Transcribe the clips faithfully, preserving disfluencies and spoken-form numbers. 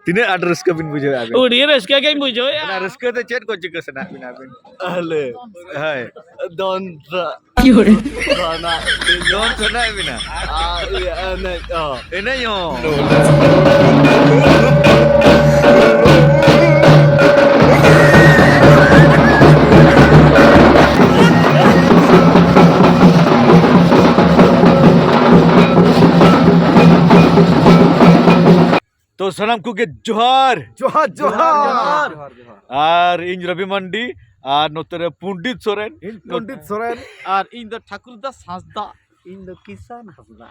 ᱛᱤᱱᱟᱹᱜ ᱟᱸᱴ ᱨᱟᱹᱥᱠᱟᱹ ᱵᱤᱱ ᱵᱩᱡᱷᱟᱹᱣᱮᱫᱼᱟ ᱟᱹᱵᱤᱱ? ᱟᱹᱰᱤ ᱨᱟᱹᱥᱠᱟᱹ ᱜᱮᱧ ᱵᱩᱡᱷᱟᱹᱣᱮᱫᱼᱟ᱾ ᱚᱱᱟ ᱨᱟᱹᱥᱠᱟᱹ ᱛᱮ ᱪᱮᱫ ᱠᱚ ᱪᱤᱠᱟᱹ ᱥᱟᱱᱟᱭᱮᱫ ᱵᱤᱱᱟ ᱟᱹᱵᱤᱱ? ᱟᱞᱮ ᱦᱳᱭ᱾ ᱫᱚᱱ ᱨᱟ-, ᱫᱚᱱᱟᱜ ᱫᱚᱱ ᱥᱟᱱᱟᱭᱮᱫ ᱵᱤᱱᱟ? ᱟᱨ ᱤᱭᱟᱹ ᱮᱱᱮᱡ ᱦᱚᱸ᱾ ᱮᱱᱮᱡ ᱦᱚᱸ᱾ ᱛᱚ ᱥᱟᱱᱟᱢ ᱠᱚᱜᱮ ᱡᱚᱦᱟᱨ᱾ ᱡᱚᱦᱟᱨ, ᱡᱚᱦᱟᱨ᱾ ᱟᱨ ᱤᱧ ᱨᱚᱵᱤ ᱢᱟᱱᱰᱤ, ᱟᱨ ᱱᱚᱛᱮ ᱨᱮ ᱯᱚᱱᱰᱤᱛ ᱥᱚᱨᱮᱱ᱾ ᱤᱧ ᱯᱚᱱᱰᱤᱛ ᱥᱚᱨᱮᱱ᱾ ᱟᱨ ᱤᱧ ᱫᱚ ᱴᱷᱟᱠᱩᱨ ᱫᱟᱥ ᱦᱟᱸᱥᱫᱟ᱾ ᱤᱧ ᱫᱚ ᱠᱤᱥᱟᱱ ᱦᱟᱸᱥᱫᱟ᱾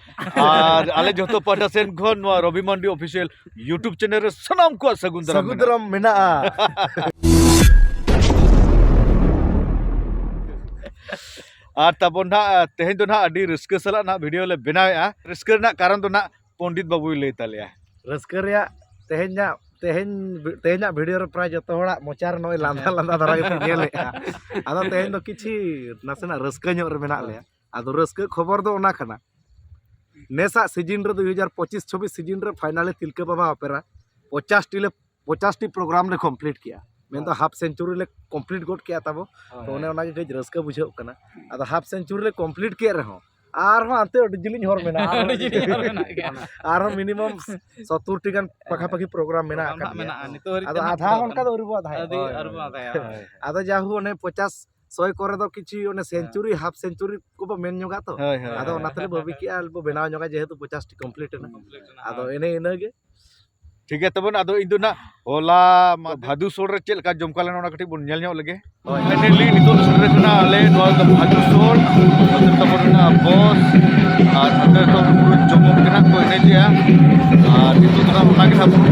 ᱟᱨ ᱟᱞᱮ ᱡᱚᱛᱚ ᱯᱟᱦᱴᱟ ᱥᱮᱱ ᱠᱷᱚᱱ ᱱᱚᱣᱟ ᱨᱚᱵᱤ ᱢᱟᱱᱰᱤ ᱚᱯᱷᱤᱥᱤᱭᱟᱞ YouTube ᱪᱮᱱᱮᱞ ᱨᱮ ᱥᱟᱱᱟᱢ ᱠᱚᱣᱟᱜ ᱥᱟᱹᱜᱩᱱ ᱫᱟᱨᱟᱢ ᱥᱟᱹᱜᱩᱱ ᱢᱮᱱᱟᱜᱼᱟ᱾ ᱫᱟᱨᱟᱢ ᱢᱮᱱᱟᱜᱼᱟ᱾ ᱟᱨ ᱛᱟᱵᱚᱱ ᱱᱟᱦᱟᱜ ᱛᱮᱦᱮᱧ ᱫᱚ ᱱᱟᱦᱟᱜ ᱟᱹᱰᱤ ᱨᱟᱹᱥᱠᱟᱹ ᱥᱟᱞᱟᱜ ᱱᱟᱦᱟᱜ ᱵᱷᱤᱰᱤᱭᱳ ᱞᱮ ᱵᱮᱱᱟᱣᱮᱫᱼᱟ᱾ ᱨᱟᱹᱥᱠᱟᱹ ᱨᱮᱱᱟᱜ ᱠᱟᱨᱚᱱ ᱫᱚ ᱱᱟᱦᱟᱜ ᱯᱚᱱᱰᱤᱛ ᱵᱟᱹᱵᱩᱭ ᱞᱟᱹᱭ ᱛᱟᱞᱮᱭᱟ᱾ ᱨᱟᱹᱥᱠᱟᱹ ᱨᱮᱭᱟᱜ ᱛᱮᱦᱮᱧᱟᱜ, ᱛᱮᱦᱮᱧ, ᱛᱮᱦᱮᱧᱟᱜ ᱵᱷᱤᱰᱤᱭᱳ ᱨᱮ ᱯᱨᱟᱭ ᱡᱚᱛᱚ ᱦᱚᱲᱟᱜ ᱢᱚᱪᱟ ᱨᱮ ᱱᱚᱜᱼᱚᱭ ᱞᱟᱸᱫᱟ ᱞᱟᱸᱫᱟ ᱫᱷᱟᱨᱟ ᱜᱮᱯᱮ ᱧᱮᱞᱮᱫᱼᱟ᱾ ᱟᱫᱚ ᱛᱮᱦᱮᱧ ᱫᱚ ᱠᱤᱪᱷᱤ ᱱᱟᱥᱮᱱᱟᱜ ᱨᱟᱹᱥᱠᱟᱹ ᱧᱚᱜ ᱨᱮ ᱢᱮᱱᱟᱜ ᱞᱮᱭᱟ᱾ ᱟᱫᱚ ᱨᱟᱹᱥᱠᱟᱹ ᱠᱷᱚᱵᱚᱨ ᱫᱚ ᱚᱱᱟ ᱠᱟᱱᱟ, ᱱᱮᱥᱟᱜ ᱥᱤᱡᱤᱱ ᱨᱮ ᱫᱩ ᱦᱟᱡᱟᱨ ᱯᱚᱸᱪᱤᱥ ᱪᱷᱚᱵᱵᱤᱥ ᱥᱤᱡᱤᱱ ᱨᱮ ᱯᱷᱟᱭᱱᱟᱞᱤ ᱛᱤᱞᱠᱟᱹ ᱵᱟᱵᱟ ᱚᱯᱮᱨᱟ ᱯᱚᱪᱟᱥ ᱴᱤ ᱞᱮ, ᱯᱚᱪᱟᱥ ᱴᱤ ᱯᱨᱳᱜᱨᱟᱢ ᱞᱮ ᱠᱚᱢᱯᱞᱤᱴ ᱠᱮᱜᱼᱟ᱾ ᱢᱮᱱᱫᱚ ᱦᱟᱯ ᱥᱮᱧᱪᱩᱨᱤ ᱞᱮ ᱠᱚᱢᱯᱞᱤᱴ ᱜᱚᱫ ᱠᱮᱜᱼᱟ ᱛᱟᱵᱚ᱾ ᱦᱳᱭ, ᱛᱚ ᱚᱱᱮ ᱦᱳᱭ᱾ ᱚᱱᱟᱜᱮ ᱠᱟᱹᱡ ᱨᱟᱹᱥᱠᱟᱹ ᱵᱩᱡᱷᱟᱹᱜ ᱠᱟᱱᱟ᱾ ᱟᱫᱚ ᱦᱟᱯ ᱥᱮᱧᱪᱩᱨᱤ ᱞᱮ ᱠᱚᱢᱯᱞᱤᱴ ᱠᱮᱫ ᱨᱮᱦᱚᱸ ᱟᱨᱦᱚᱸ ᱦᱟᱱᱛᱮ ᱟᱹᱰᱤ ᱡᱤᱞᱤᱧ ᱦᱚᱨ ᱢᱮᱱᱟᱜᱼᱟ᱾ ᱟᱹᱰᱤ ᱡᱤᱞᱤᱧ ᱦᱚᱨ ᱢᱮᱱᱟᱜ ᱜᱮᱭᱟ᱾ ᱟᱨᱦᱚᱸ ᱢᱤᱱᱤᱢᱟᱢ ᱥᱚᱛᱛᱚᱨ ᱴᱤ ᱜᱟᱱ ᱯᱟᱠᱷᱟ ᱯᱟᱠᱷᱤ ᱯᱨᱳᱜᱨᱟᱢ ᱢᱮᱱᱟᱜ ᱯᱨᱳᱜᱨᱟᱢ ᱟᱠᱟᱫ ᱦᱟᱸᱜ ᱜᱮᱭᱟ᱾ ᱢᱮᱱᱟᱜᱼᱟ᱾ ᱱᱤᱛᱚᱜ ᱦᱟᱹᱨᱤᱡ ᱟᱫᱚ ᱛᱮ ᱟᱫᱷᱟ ᱱᱟᱦᱟᱜ ᱦᱚᱸ ᱚᱱᱠᱟ ᱫᱚ ᱟᱹᱣᱨᱤ ᱵᱚ ᱟᱫᱷᱟᱭᱟ᱾ ᱟᱹᱣᱨᱤ, ᱦᱳᱭ, ᱟᱹᱣᱨᱤ ᱵᱚ ᱟᱫᱷᱟᱭᱟ, ᱦᱳᱭ᱾ ᱟᱫᱚ ᱡᱟᱦᱳ ᱚᱱᱮ ᱯᱚᱪᱟᱥ ᱥᱚᱭ ᱠᱚᱨᱮ ᱫᱚ ᱠᱤᱪᱷᱩ ᱚᱱᱮ ᱥᱮᱧᱪᱩᱨᱤ, ᱦᱟᱯ ᱥᱮᱧᱪᱩᱨᱤ ᱠᱚᱵᱚ ᱢᱮᱱ ᱧᱚᱜᱟ ᱛᱚ᱾ ᱦᱳᱭ, ᱦᱳᱭ, ᱟᱫᱚ ᱦᱳᱭ᱾ ᱚᱱᱟ ᱛᱮᱞᱮ ᱵᱷᱟᱹᱵᱤ ᱠᱮᱜᱼᱟ, ᱟᱞᱮ ᱵᱚ ᱵᱮᱱᱟᱣ ᱧᱚᱜᱟ, ᱡᱮᱦᱮᱛᱩ ᱯᱚᱪᱟᱥ ᱴᱤ ᱠᱚᱢᱯᱞᱤᱴ ᱮᱱᱟ᱾ ᱠᱚᱢᱯᱞᱤᱴ ᱮᱱᱟ, ᱟᱫᱚ ᱦᱳᱭ᱾ ᱮᱱᱮ ᱤᱱᱟᱹᱜᱮ᱾ ᱴᱷᱤᱠ ᱜᱮᱭᱟ, ᱛᱚᱵᱮ ᱟᱫᱚ ᱤᱧ ᱫᱚ ᱱᱟᱜ ᱦᱚᱞᱟ ᱢᱟ ᱵᱷᱟᱫᱩ ᱥᱳᱞ ᱨᱮ ᱪᱮᱫ ᱞᱮᱠᱟ ᱡᱚᱢᱠᱟᱣ ᱞᱮᱱᱟ, ᱚᱱᱟ ᱠᱟᱹᱴᱤᱡ ᱵᱚᱱ ᱧᱮᱞ ᱧᱚᱜ ᱞᱮᱜᱮ᱾ ᱦᱳᱭ᱾ Finally, ᱱᱤᱛᱚᱜ ᱥᱮᱴᱮᱨ ᱠᱟᱱᱟ ᱟᱞᱮ ᱱᱚᱣᱟ ᱫᱚ ᱵᱷᱟᱫᱩ ᱥᱳᱞ, ᱱᱚᱛᱮ ᱛᱟᱵᱚᱱ ᱢᱮᱱᱟᱜᱼᱟ ᱵᱚᱥ, ᱟᱨ ᱱᱚᱛᱮ ᱫᱚ ᱯᱩᱨᱟᱹ ᱡᱚᱢᱚᱠ ᱜᱮ ᱱᱟᱜ ᱠᱚ ᱮᱱᱮᱡᱮᱜᱼᱟ᱾ ᱟᱨ ᱱᱤᱛᱚᱜ ᱫᱚ ᱱᱟᱜ ᱚᱱᱟ ᱜᱮ ᱱᱟᱜ ᱵᱚᱱ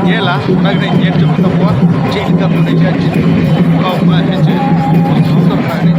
ᱧᱮᱞᱟ, ᱚᱱᱟ ᱜᱮ ᱱᱟᱜ ᱧᱮᱞ ᱪᱚ ᱠᱚ ᱛᱟᱵᱚᱣᱟ, ᱪᱮᱫ ᱞᱮᱠᱟ ᱠᱚ ᱮᱱᱮᱡᱮᱜᱼᱟ, ᱪᱮᱫ ᱚᱠᱟ ᱚᱠᱟ ᱦᱮᱸ ᱪᱮ ᱥᱚᱱᱛᱚᱨ ᱱᱟᱜ ᱮᱱᱮᱡ᱾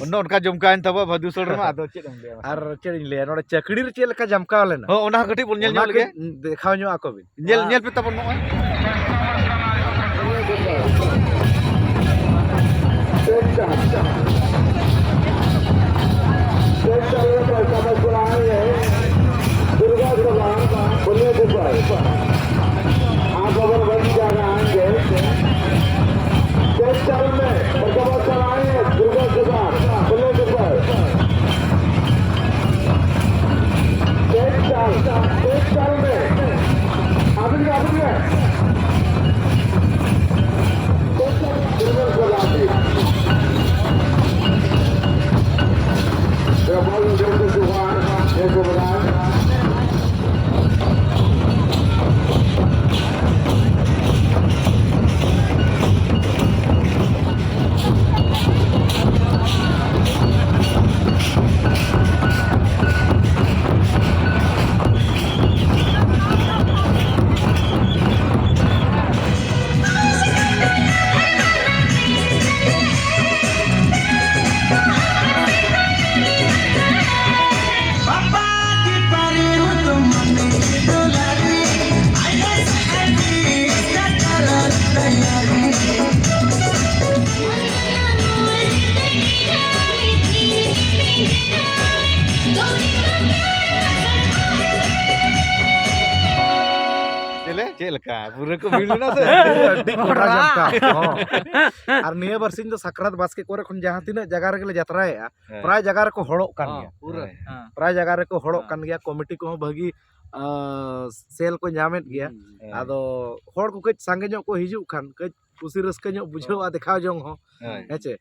ᱚᱱᱮ ᱚᱱᱠᱟ ᱡᱚᱢᱠᱟᱣᱮᱱ ᱛᱟᱵᱚ ᱵᱷᱟᱫᱩᱥᱚᱲ ᱨᱮᱢᱟ, ᱟᱫᱚ ᱪᱮᱫ ᱮᱢ ᱞᱟᱹᱭᱟ ᱢᱟᱥᱮ? ᱟᱨ ᱪᱮᱫ ᱤᱧ ᱞᱟᱹᱭᱟ, ᱱᱚᱰᱮ ᱪᱟᱹᱠᱲᱤ ᱨᱮ ᱪᱮᱫ ᱞᱮᱠᱟ ᱡᱟᱢᱠᱟᱣ ᱞᱮᱱᱟ? ᱦᱚᱸ, ᱚᱱᱟ ᱦᱚᱸ ᱠᱟᱹᱴᱤᱡ ᱵᱚᱱ ᱧᱮᱞ ᱚᱱᱟ ᱧᱚᱜ ᱞᱮᱜᱮ᱾ ᱠᱟᱹᱡ ᱫᱮᱠᱷᱟᱣ ᱧᱚᱜ ᱟᱠᱚ ᱵᱤᱱ᱾ ᱧᱮᱞ, ᱧᱮᱞ ᱯᱮ ᱛᱟᱵᱚᱱ ᱱᱚᱜᱼᱚᱭ᱾ दुर्गा सभा, पुण्य दीपक। आप अगर बन जा रहे हैं, तेईस साल में प्रथम स्थान आए हैं दुर्गा सभा, पुण्य दीपक। तेईस साल, तेईस साल में। अभी, अभी। तेईस साल में दुर्गा सभा थी। जब हम जब सुबह, जय सुबह। ᱪᱮᱫ ᱞᱮᱠᱟ ᱯᱩᱨᱟᱹ ᱠᱚ ᱵᱷᱤᱲ ᱞᱮᱱᱟ ᱥᱮ? ᱟᱹᱰᱤ ᱠᱚ ᱡᱚᱢ ᱠᱟᱜ᱾ ᱦᱚᱸ᱾ ᱟᱨ ᱱᱤᱭᱟᱹ ᱵᱟᱨ ᱥᱤᱧ ᱫᱚ ᱥᱟᱠᱨᱟᱛ ᱵᱟᱥᱠᱮ ᱠᱚᱨᱮ ᱠᱷᱚᱱ ᱡᱟᱦᱟᱸ ᱛᱤᱱᱟᱹᱜ ᱡᱟᱭᱜᱟ ᱨᱮᱜᱮ ᱞᱮ ᱡᱟᱛᱨᱟᱭᱮᱫᱼᱟ, ᱦᱮᱸ᱾ ᱯᱨᱟᱭ ᱡᱟᱭᱜᱟ ᱨᱮᱠᱚ ᱦᱚᱲᱚᱜ ᱠᱟᱱ ᱦᱚᱸ, ᱜᱮᱭᱟ᱾ ᱯᱩᱨᱟᱹ᱾ ᱦᱮᱸ᱾ ᱦᱮᱸ᱾ ᱯᱨᱟᱭ ᱡᱟᱭᱜᱟ ᱨᱮᱠᱚ ᱦᱚᱲᱚᱜ ᱦᱮᱸ᱾ ᱠᱟᱱ ᱜᱮᱭᱟ, ᱠᱚᱢᱤᱴᱤ ᱠᱚᱦᱚᱸ ᱵᱷᱟᱹᱜᱤ, ᱟᱸ, ᱥᱮᱞ ᱠᱚ ᱧᱟᱢᱮᱫ ᱜᱮᱭᱟ᱾ ᱦᱩᱸ᱾ ᱦᱮᱸ᱾ ᱟᱫᱚ ᱦᱚᱲ ᱠᱚ ᱠᱟᱹᱡ ᱥᱟᱸᱜᱮ ᱧᱚᱜ ᱠᱚ ᱦᱤᱡᱩᱜ ᱠᱷᱟᱱ ᱠᱟᱹᱡ ᱠᱩᱥᱤ ᱨᱟᱹᱥᱠᱟᱹ ᱧᱚᱜ ᱵᱩᱡᱷᱟᱹᱜᱼᱟ ᱦᱳᱭ᱾ ᱫᱮᱠᱷᱟᱣ ᱡᱚᱝ ᱦᱚᱸ᱾ ᱦᱳᱭ᱾ ᱦᱮᱸ ᱪᱮ?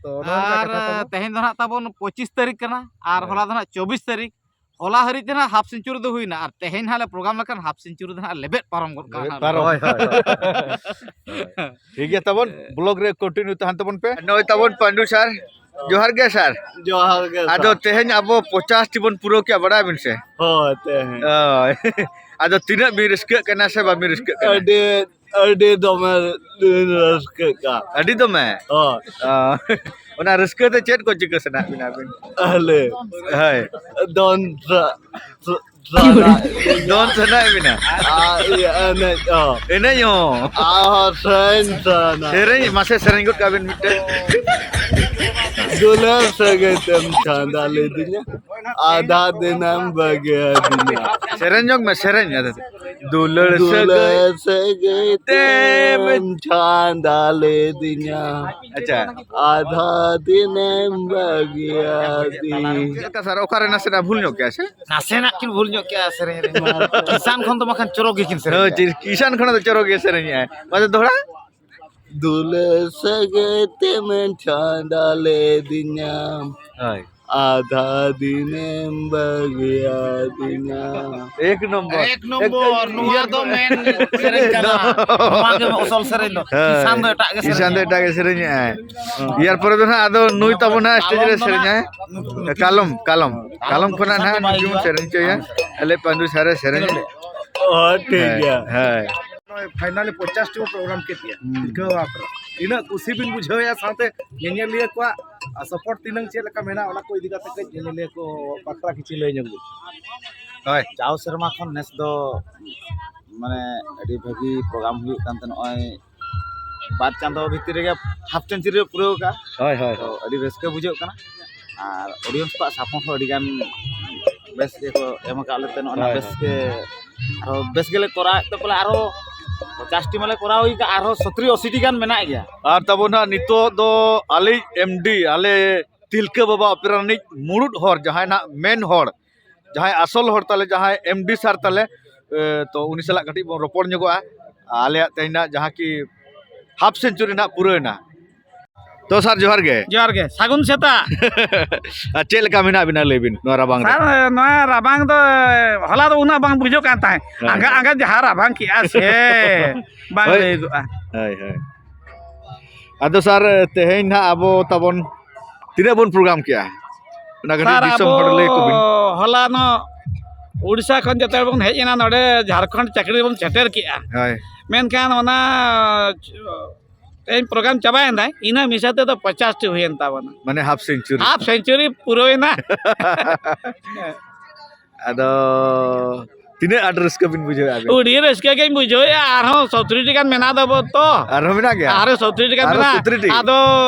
ᱛᱚ ᱱᱚᱜᱼᱚ ᱱᱚᱝᱠᱟ ᱟᱨ ᱠᱟᱛᱷᱟ ᱛᱟᱵᱚᱱ᱾ ᱛᱮᱦᱮᱧ ᱫᱚ ᱱᱟᱦᱟᱜ ᱛᱟᱵᱚᱱ ᱯᱚᱸᱪᱤᱥ ᱛᱟᱹᱨᱤᱠᱷ ᱠᱟᱱᱟ, ᱟᱨ ᱦᱳᱭ᱾ ᱦᱚᱞᱟ ᱫᱚ ᱱᱟᱦᱟᱜ ᱪᱚᱵᱵᱤᱥ ᱛᱟᱹᱨᱤᱠᱷ᱾ ᱦᱚᱞᱟ ᱦᱟᱹᱨᱤᱡ ᱛᱮ ᱱᱟᱦᱟᱜ ᱦᱟᱯ ᱥᱮᱧᱪᱩᱨᱤ ᱫᱚ ᱦᱩᱭᱱᱟ, ᱟᱨ ᱛᱮᱦᱮᱧ ᱱᱟᱦᱟᱜ ᱞᱮ ᱯᱨᱳᱜᱨᱟᱢ ᱞᱮᱠᱷᱟᱱ ᱦᱟᱯ ᱥᱮᱧᱪᱩᱨᱤ ᱫᱚ ᱱᱟᱦᱟᱜ ᱞᱮᱵᱮᱫ ᱯᱟᱨᱚᱢ ᱜᱚᱫ ᱠᱟᱜᱼᱟ ᱞᱮᱵᱮᱫ ᱱᱟᱦᱟᱜ᱾ ᱯᱟᱨᱚᱢ᱾ ᱦᱳᱭ, ᱦᱳᱭ, ᱦᱳᱭ᱾ ᱴᱷᱤᱠ ᱜᱮᱭᱟ, ᱛᱟᱵᱚᱱ ᱵᱞᱚᱜ ᱨᱮ ᱠᱚᱱᱴᱤᱱᱤᱭᱩ ᱛᱟᱦᱮᱱ ᱛᱟᱵᱚᱱ ᱯᱮ᱾ ᱱᱚᱜᱼᱚᱭ ᱛᱟᱵᱚᱱ ᱯᱟᱱᱰᱩ ᱥᱟᱨ, ᱡᱚᱦᱟᱨ ᱜᱮ ᱥᱟᱨ᱾ ᱡᱚᱦᱟᱨ ᱜᱮ ᱟᱫᱚ ᱥᱟᱨ᱾ ᱛᱮᱦᱮᱧ ᱟᱵᱚ ᱯᱚᱪᱟᱥ ᱴᱤ ᱵᱚᱱ ᱯᱩᱨᱟᱹᱣ ᱠᱮᱜᱼᱟ, ᱵᱟᱲᱟᱭ ᱵᱤᱱ ᱥᱮ? ᱦᱳᱭ, ᱛᱮᱦᱮᱧ᱾ ᱦᱳᱭ᱾ ᱟᱫᱚ ᱛᱤᱱᱟᱹᱜ ᱵᱤᱱ ᱨᱟᱹᱥᱠᱟᱹᱜ ᱠᱟᱱᱟ ᱥᱮ ᱵᱟᱵᱤᱱ ᱨᱟᱹᱥᱠᱟᱹᱜ ᱠᱟᱱᱟ? ᱟᱹᱰᱤ, ᱟᱹᱰᱤ ᱫᱚᱢᱮ ᱞᱤᱧ ᱨᱟᱹᱥᱠᱟᱹᱜ ᱠᱟᱱ᱾ ᱟᱹᱰᱤ ᱫᱚᱢᱮ? ᱦᱳᱭ᱾ ᱚ, ᱚᱱᱟ ᱨᱟᱹᱥᱠᱟᱹ ᱛᱮ ᱪᱮᱫ ᱠᱚ ᱪᱤᱠᱟᱹ ᱥᱟᱱᱟᱭᱮᱫ ᱵᱤᱱᱟ ᱟᱹᱵᱤᱱ? ᱟᱞᱮ ᱦᱳᱭ᱾ ᱫᱚᱱ ᱥᱟ-, ᱥᱟ-, ᱥᱟᱱᱟ᱾ ᱫᱚᱱ ᱥᱟᱱᱟᱭᱮᱫ ᱵᱤᱱᱟ? ᱟᱨ ᱤᱭᱟᱹ ᱮᱱᱮᱡ ᱦᱚᱸ᱾ ᱮᱱᱮᱡ ᱦᱚᱸ? ᱟᱨ ᱥᱮᱨᱮᱧ ᱥᱟᱱᱟ᱾ ᱥᱮᱨᱮᱧ, ᱢᱟᱥᱮ ᱥᱮᱨᱮᱧ ᱜᱚᱫ ᱠᱟᱜ ᱵᱤᱱ ᱢᱤᱫᱴᱮᱱ᱾ ᱫᱩᱞᱟᱹᱲ ᱥᱟᱹᱜᱟᱹᱭ ᱛᱮᱢ ᱪᱷᱟᱸᱫᱟ ᱞᱤᱫᱤᱧᱟ, ᱟᱫᱷᱟ ᱫᱤᱱᱮᱢ ᱵᱟᱹᱜᱤ ᱟᱹᱫᱤᱧᱟ᱾ ᱥᱮᱨᱮᱧ ᱧᱚᱜ ᱢᱮ, ᱥᱮᱨᱮᱧ᱾ ᱟᱫᱚ ᱫᱩᱞᱟᱹᱲ ᱫᱩᱞᱟᱹᱲ ᱥᱟᱹᱜᱟᱹᱭ ᱥᱟᱹᱜᱟᱹᱭ ᱛᱮᱢ ᱛᱮᱢ ᱪᱷᱟᱸᱫᱟ ᱞᱤᱫᱤᱧᱟ, ᱟᱪᱪᱷᱟ᱾ ᱟᱫᱷᱟ ᱫᱤᱱᱮᱢ ᱵᱟᱹᱜᱤ ᱟᱹᱫᱤᱧᱟ᱾ ᱪᱮᱫ ᱞᱮᱠᱟ ᱥᱟᱨ, ᱚᱠᱟᱨᱮ ᱱᱟᱥᱮᱱᱟᱜ ᱵᱷᱩᱞ ᱧᱚᱜ ᱠᱮᱜᱼᱟ ᱥᱮ? ᱱᱟᱥᱮᱱᱟᱜ ᱠᱤᱱ ᱵᱷᱩᱞ ᱧᱚᱜ ᱠᱮᱜᱼᱟ ᱥᱮᱨᱮᱧ ᱨᱮ᱾ ᱠᱤᱥᱟᱱ ᱠᱷᱚᱱ ᱫᱚ ᱵᱟᱠᱷᱟᱱ ᱪᱚᱨᱚᱠ ᱜᱮᱠᱤᱱ ᱥᱮᱨᱮᱧ ᱦᱳᱭ, ᱠᱮᱜᱼᱟ᱾ ᱠᱤᱥᱟᱱ ᱠᱷᱚᱱ ᱫᱚ ᱪᱚᱨᱚᱠ ᱜᱮ ᱥᱮᱨᱮᱧ ᱮᱜᱼᱟᱭ᱾ ᱢᱟᱥᱮ ᱫᱚᱦᱲᱟ᱾ ᱫᱩᱞᱟᱹᱲ ᱥᱟᱹᱜᱟᱹᱭ ᱛᱮᱢ ᱪᱷᱟᱸᱫᱟ ᱞᱤᱫᱤᱧᱟ, ᱦᱳᱭ᱾ ᱟᱫᱷᱟ ᱫᱤᱱᱮᱢ ᱵᱟᱹᱜᱤ ᱟᱹᱫᱤᱧᱟ᱾ ᱮᱠ ᱱᱚᱢᱵᱚᱨ᱾ ᱮᱠ ᱱᱚᱢᱵᱚᱨ, ᱮᱠ-, ᱱᱚᱣᱟ ᱤᱭᱟᱹ ᱫᱚ ᱢᱮᱱ ᱥᱮᱨᱮᱧ ᱠᱟᱱᱟ᱾ ᱱᱚᱣᱟ ᱜᱮ ᱟᱥᱚᱞ ᱥᱮᱨᱮᱧ ᱫᱚ᱾ ᱦᱳᱭ᱾ ᱠᱤᱥᱟᱱ ᱫᱚ ᱮᱴᱟᱜ ᱜᱮ ᱠᱤᱥᱟᱱ ᱫᱚ ᱥᱮᱨᱮᱧᱟᱭ᱾ ᱮᱴᱟᱜ ᱜᱮ ᱥᱮᱨᱮᱧᱮᱜᱼᱟᱭ᱾ ᱦᱮᱸ᱾ ᱤᱭᱟᱨ ᱯᱚᱨᱮ ᱫᱚ ᱱᱟᱦᱟᱜ ᱟᱫᱚ ᱱᱩᱭ ᱛᱟᱵᱚᱱ ᱱᱟᱦᱟᱜ ᱥᱴᱮᱡ ᱨᱮ ᱠᱟᱞᱚᱢ ᱫᱚ ᱥᱮᱨᱮᱧᱟᱭ᱾ ᱱᱟᱦᱟᱜ ᱠᱟᱞᱚᱢ, ᱠᱟᱞᱚᱢ᱾ ᱠᱟᱞᱚᱢ ᱠᱷᱚᱱᱟᱜ ᱠᱤᱥᱟᱱ ᱫᱚ ᱱᱟᱦᱟᱜ ᱵᱟᱭ ᱧᱩᱛᱩᱢ ᱦᱤᱡᱩᱜᱼᱟ᱾ ᱥᱮᱨᱮᱧ ᱦᱚᱪᱚᱭᱟ᱾ ᱟᱞᱮ ᱯᱟᱹᱱᱰᱩ ᱥᱟᱨᱮ ᱥᱮᱨᱮᱧᱟ᱾ ᱦᱳᱭ, ᱴᱷᱤᱠ ᱦᱮᱸ, ᱜᱮᱭᱟ᱾ ᱦᱮᱸ᱾ ᱱᱚᱜᱼᱚᱭ ᱯᱷᱟᱭᱱᱟᱞᱤ ᱯᱚᱧᱪᱟᱥ ᱴᱤ ᱵᱚ ᱯᱨᱳᱜᱨᱟᱢ ᱠᱮᱫ ᱜᱮᱭᱟ᱾ ᱦᱩᱸ᱾ ᱫᱤᱜᱷᱟᱹ ᱦᱟᱯ ᱨᱮ᱾ ᱛᱤᱱᱟᱹᱜ ᱠᱩᱥᱤ ᱵᱤᱱ ᱵᱩᱡᱷᱟᱹᱣᱮᱫᱼᱟ, ᱥᱟᱶᱛᱮ ᱧᱮᱧᱮᱞᱤᱭᱟᱹ ᱠᱚᱣᱟᱜ, ᱟ, ᱥᱟᱯᱳᱨᱴ ᱛᱤᱱᱟᱹᱝ ᱪᱮᱫ ᱞᱮᱠᱟ ᱢᱮᱱᱟᱜᱼᱟ, ᱚᱱᱟ ᱠᱚ ᱤᱫᱤ ᱠᱟᱛᱮ ᱠᱟᱹᱡ ᱧᱮᱧᱮᱞᱤᱭᱟᱹ ᱠᱚ ᱵᱟᱠᱷᱨᱟ ᱠᱤᱪᱷᱩ ᱞᱟᱹᱭ ᱧᱚᱜ ᱵᱤᱱ᱾ ᱦᱳᱭ᱾ ᱡᱟᱣ ᱥᱮᱨᱢᱟ ᱠᱷᱚᱱ ᱱᱮᱥ ᱫᱚ, ᱢᱟᱱᱮ, ᱟᱹᱰᱤ ᱵᱷᱟᱹᱜᱤ ᱯᱨᱳᱜᱨᱟᱢ ᱦᱩᱭᱩᱜ ᱠᱟᱱ ᱛᱟᱦᱮᱸ᱾ ᱱᱚᱜᱼᱚᱭ ᱵᱟᱨ ᱪᱟᱸᱫᱚ ᱵᱷᱤᱛᱤᱨ ᱨᱮᱜᱮ ᱦᱟᱯ ᱥᱮᱧᱪᱩᱨᱤ ᱞᱮ ᱯᱩᱨᱟᱹᱣ ᱠᱟᱜᱼᱟ᱾ ᱦᱳᱭ, ᱦᱳᱭ, ᱛᱚ, ᱦᱳᱭ᱾ ᱟᱹᱰᱤ ᱨᱟᱹᱥᱠᱟᱹ ᱵᱩᱡᱷᱟᱹᱜ ᱠᱟᱱᱟ᱾ ᱟᱨ ᱚᱰᱤᱭᱮᱱᱥ ᱠᱚᱣᱟᱜ ᱥᱟᱯᱳᱨᱴ ᱦᱚᱸ ᱟᱹᱰᱤ ᱜᱟᱱ ᱵᱮᱥ ᱜᱮᱠᱚ ᱮᱢ ᱟᱠᱟᱫ ᱞᱮᱛᱮ, ᱱᱚᱜᱼᱚᱭ ᱱᱟ ᱦᱳᱭ, ᱵᱮᱥ ᱦᱳᱭ᱾ ᱜᱮ ᱟᱨᱦᱚᱸ ᱵᱮᱥ ᱜᱮᱞᱮ ᱠᱚᱨᱟᱣᱮᱫ ᱛᱮ ᱵᱚᱞᱮ ᱟᱨᱦᱚᱸ ᱯᱚᱪᱟᱥ ᱴᱤ ᱢᱟᱞᱮ ᱠᱚᱨᱟᱣ ᱦᱩᱭ ᱠᱟᱜᱼᱟ, ᱟᱨᱦᱚᱸ ᱥᱚᱛᱨᱤ ᱟᱥᱤ ᱴᱤ ᱜᱟᱱ ᱢᱮᱱᱟᱜ ᱜᱮᱭᱟ᱾ ᱟᱨ ᱛᱟᱵᱚᱱ ᱦᱟᱸᱜ ᱱᱤᱛᱚᱜ ᱫᱚ ᱟᱞᱮ ᱮᱢ ᱰᱤ, ᱟᱞᱮ ᱛᱤᱞᱠᱟᱹ ᱵᱟᱵᱟ ᱚᱯᱮᱨᱟ ᱨᱤᱱᱤᱡ ᱢᱩᱲᱩᱫ ᱦᱚᱲ, ᱡᱟᱦᱟᱸᱭ ᱱᱟᱜ ᱢᱮᱱ ᱦᱚᱲ, ᱡᱟᱦᱟᱸᱭ ᱟᱥᱚᱞ ᱦᱚᱲ ᱛᱟᱞᱮ, ᱡᱟᱦᱟᱸᱭ ᱮᱢ ᱰᱤ ᱥᱟᱨ ᱛᱟᱞᱮ, ᱮ, ᱛᱚ ᱩᱱᱤ ᱥᱟᱞᱟᱜ ᱠᱟᱹᱴᱤᱡ ᱵᱚᱱ ᱨᱚᱯᱚᱲ ᱧᱚᱜᱚᱜᱼᱟ᱾ ᱟᱞᱮᱭᱟᱜ ᱛᱮᱦᱮᱧ ᱱᱟᱜ ᱡᱟᱦᱟᱸ ᱠᱤ ᱦᱟᱯ ᱥᱮᱧᱪᱩᱨᱤ ᱱᱟᱜ ᱯᱩᱨᱟᱹᱣᱮᱱᱟ᱾ ᱛᱚ ᱥᱟᱨ, ᱡᱚᱦᱟᱨ ᱜᱮ᱾ ᱡᱚᱦᱟᱨ ᱜᱮ, ᱥᱟᱹᱜᱩᱱ ᱥᱮᱛᱟᱜ᱾ ᱟᱨ ᱪᱮᱫ ᱞᱮᱠᱟ ᱢᱮᱱᱟᱜ ᱵᱤᱱᱟ, ᱞᱟᱹᱭ ᱵᱤᱱ, ᱱᱚᱣᱟ ᱨᱟᱵᱟᱝ ᱨᱮ? ᱥᱟᱨ, ᱱᱚᱣᱟ ᱨᱟᱵᱟᱝ ᱫᱚ ᱦᱚᱞᱟ ᱫᱚ ᱩᱱᱟᱹᱜ ᱵᱟᱝ ᱵᱩᱡᱷᱟᱹᱜ ᱠᱟᱱ ᱛᱟᱦᱮᱸᱫ᱾ ᱦᱳᱭ᱾ ᱟᱸᱜᱟ ᱟᱸᱜᱟ ᱡᱟᱦᱟᱸ ᱨᱟᱵᱟᱝ ᱠᱮᱜᱼᱟ ᱥᱮ, ᱵᱟᱝ ᱦᱳᱭ᱾ ᱞᱟᱹᱭᱟᱹᱜᱚᱜᱼᱟ᱾ ᱦᱳᱭ, ᱦᱳᱭ᱾ ᱟᱫᱚ ᱥᱟᱨ, ᱛᱮᱦᱮᱧ ᱱᱟᱦᱟᱜ ᱟᱵᱚ ᱛᱟᱵᱚᱱ ᱛᱤᱱᱟᱹᱜ ᱵᱚᱱ ᱯᱨᱳᱜᱨᱟᱢ ᱠᱮᱜᱼᱟ? ᱚᱱᱟ ᱠᱟᱹᱴᱤᱡ ᱥᱟᱨ, ᱫᱤᱥᱚᱢ ᱟᱵᱚ ᱦᱚᱲ ᱞᱟᱹᱭ ᱠᱚᱵᱤᱱ᱾ ᱦᱚᱞᱟᱱᱚᱜ ᱩᱲᱤᱥᱥᱟ ᱠᱷᱚᱱ ᱡᱚᱛᱚ ᱦᱚᱲ ᱵᱚᱱ ᱦᱮᱡ ᱮᱱᱟ ᱱᱚᱰᱮ ᱡᱷᱟᱲᱠᱷᱚᱸᱰ ᱪᱟᱹᱠᱨᱤ ᱵᱚᱱ ᱥᱮᱴᱮᱨ ᱠᱮᱜᱼᱟ᱾ ᱦᱳᱭ᱾ ᱢᱮᱱᱠᱷᱟᱱ ᱚᱱᱟ ᱛᱮᱦᱮᱧ ᱯᱨᱳᱜᱨᱟᱢ ᱪᱟᱵᱟᱭᱮᱱᱟ, ᱤᱱᱟᱹ ᱢᱤᱥᱟ ᱛᱮᱫᱚ ᱯᱚᱪᱟᱥ ᱴᱤ ᱦᱩᱭᱮᱱ ᱛᱟᱵᱚᱱᱟ᱾ ᱢᱟᱱᱮ ᱦᱟᱯ ᱥᱮᱧᱪᱩᱨᱤ᱾ ᱦᱟᱯ ᱥᱮᱧᱪᱩᱨᱤ ᱯᱩᱨᱟᱹᱣᱮᱱᱟ᱾ ᱟᱫᱚ ᱛᱤᱱᱟᱹᱜ ᱟᱸᱴ ᱨᱟᱹᱥᱠᱟᱹ ᱵᱤᱱ ᱵᱩᱡᱷᱟᱹᱣᱮᱫᱼᱟ ᱟᱹᱵᱤᱱ? ᱟᱹᱰᱤ ᱨᱟᱹᱥᱠᱟᱹ ᱜᱮᱧ ᱵᱩᱡᱷᱟᱹᱣᱮᱫᱼᱟ᱾ ᱟᱨᱦᱚᱸ ᱥᱚᱛᱨᱤ ᱴᱤ ᱜᱟᱱ ᱢᱮᱱᱟᱜ ᱛᱟᱵᱚ ᱛᱚ᱾ ᱟᱨᱦᱚᱸ ᱢᱮᱱᱟᱜ ᱜᱮᱭᱟ? ᱟᱨᱦᱚᱸ ᱥᱚᱛᱨᱤ ᱴᱤ ᱜᱟᱱ ᱟᱨᱦᱚᱸ ᱢᱮᱱᱟᱜᱼᱟ᱾ ᱥᱚᱛᱨᱤ ᱴᱤ? ᱟᱫᱚ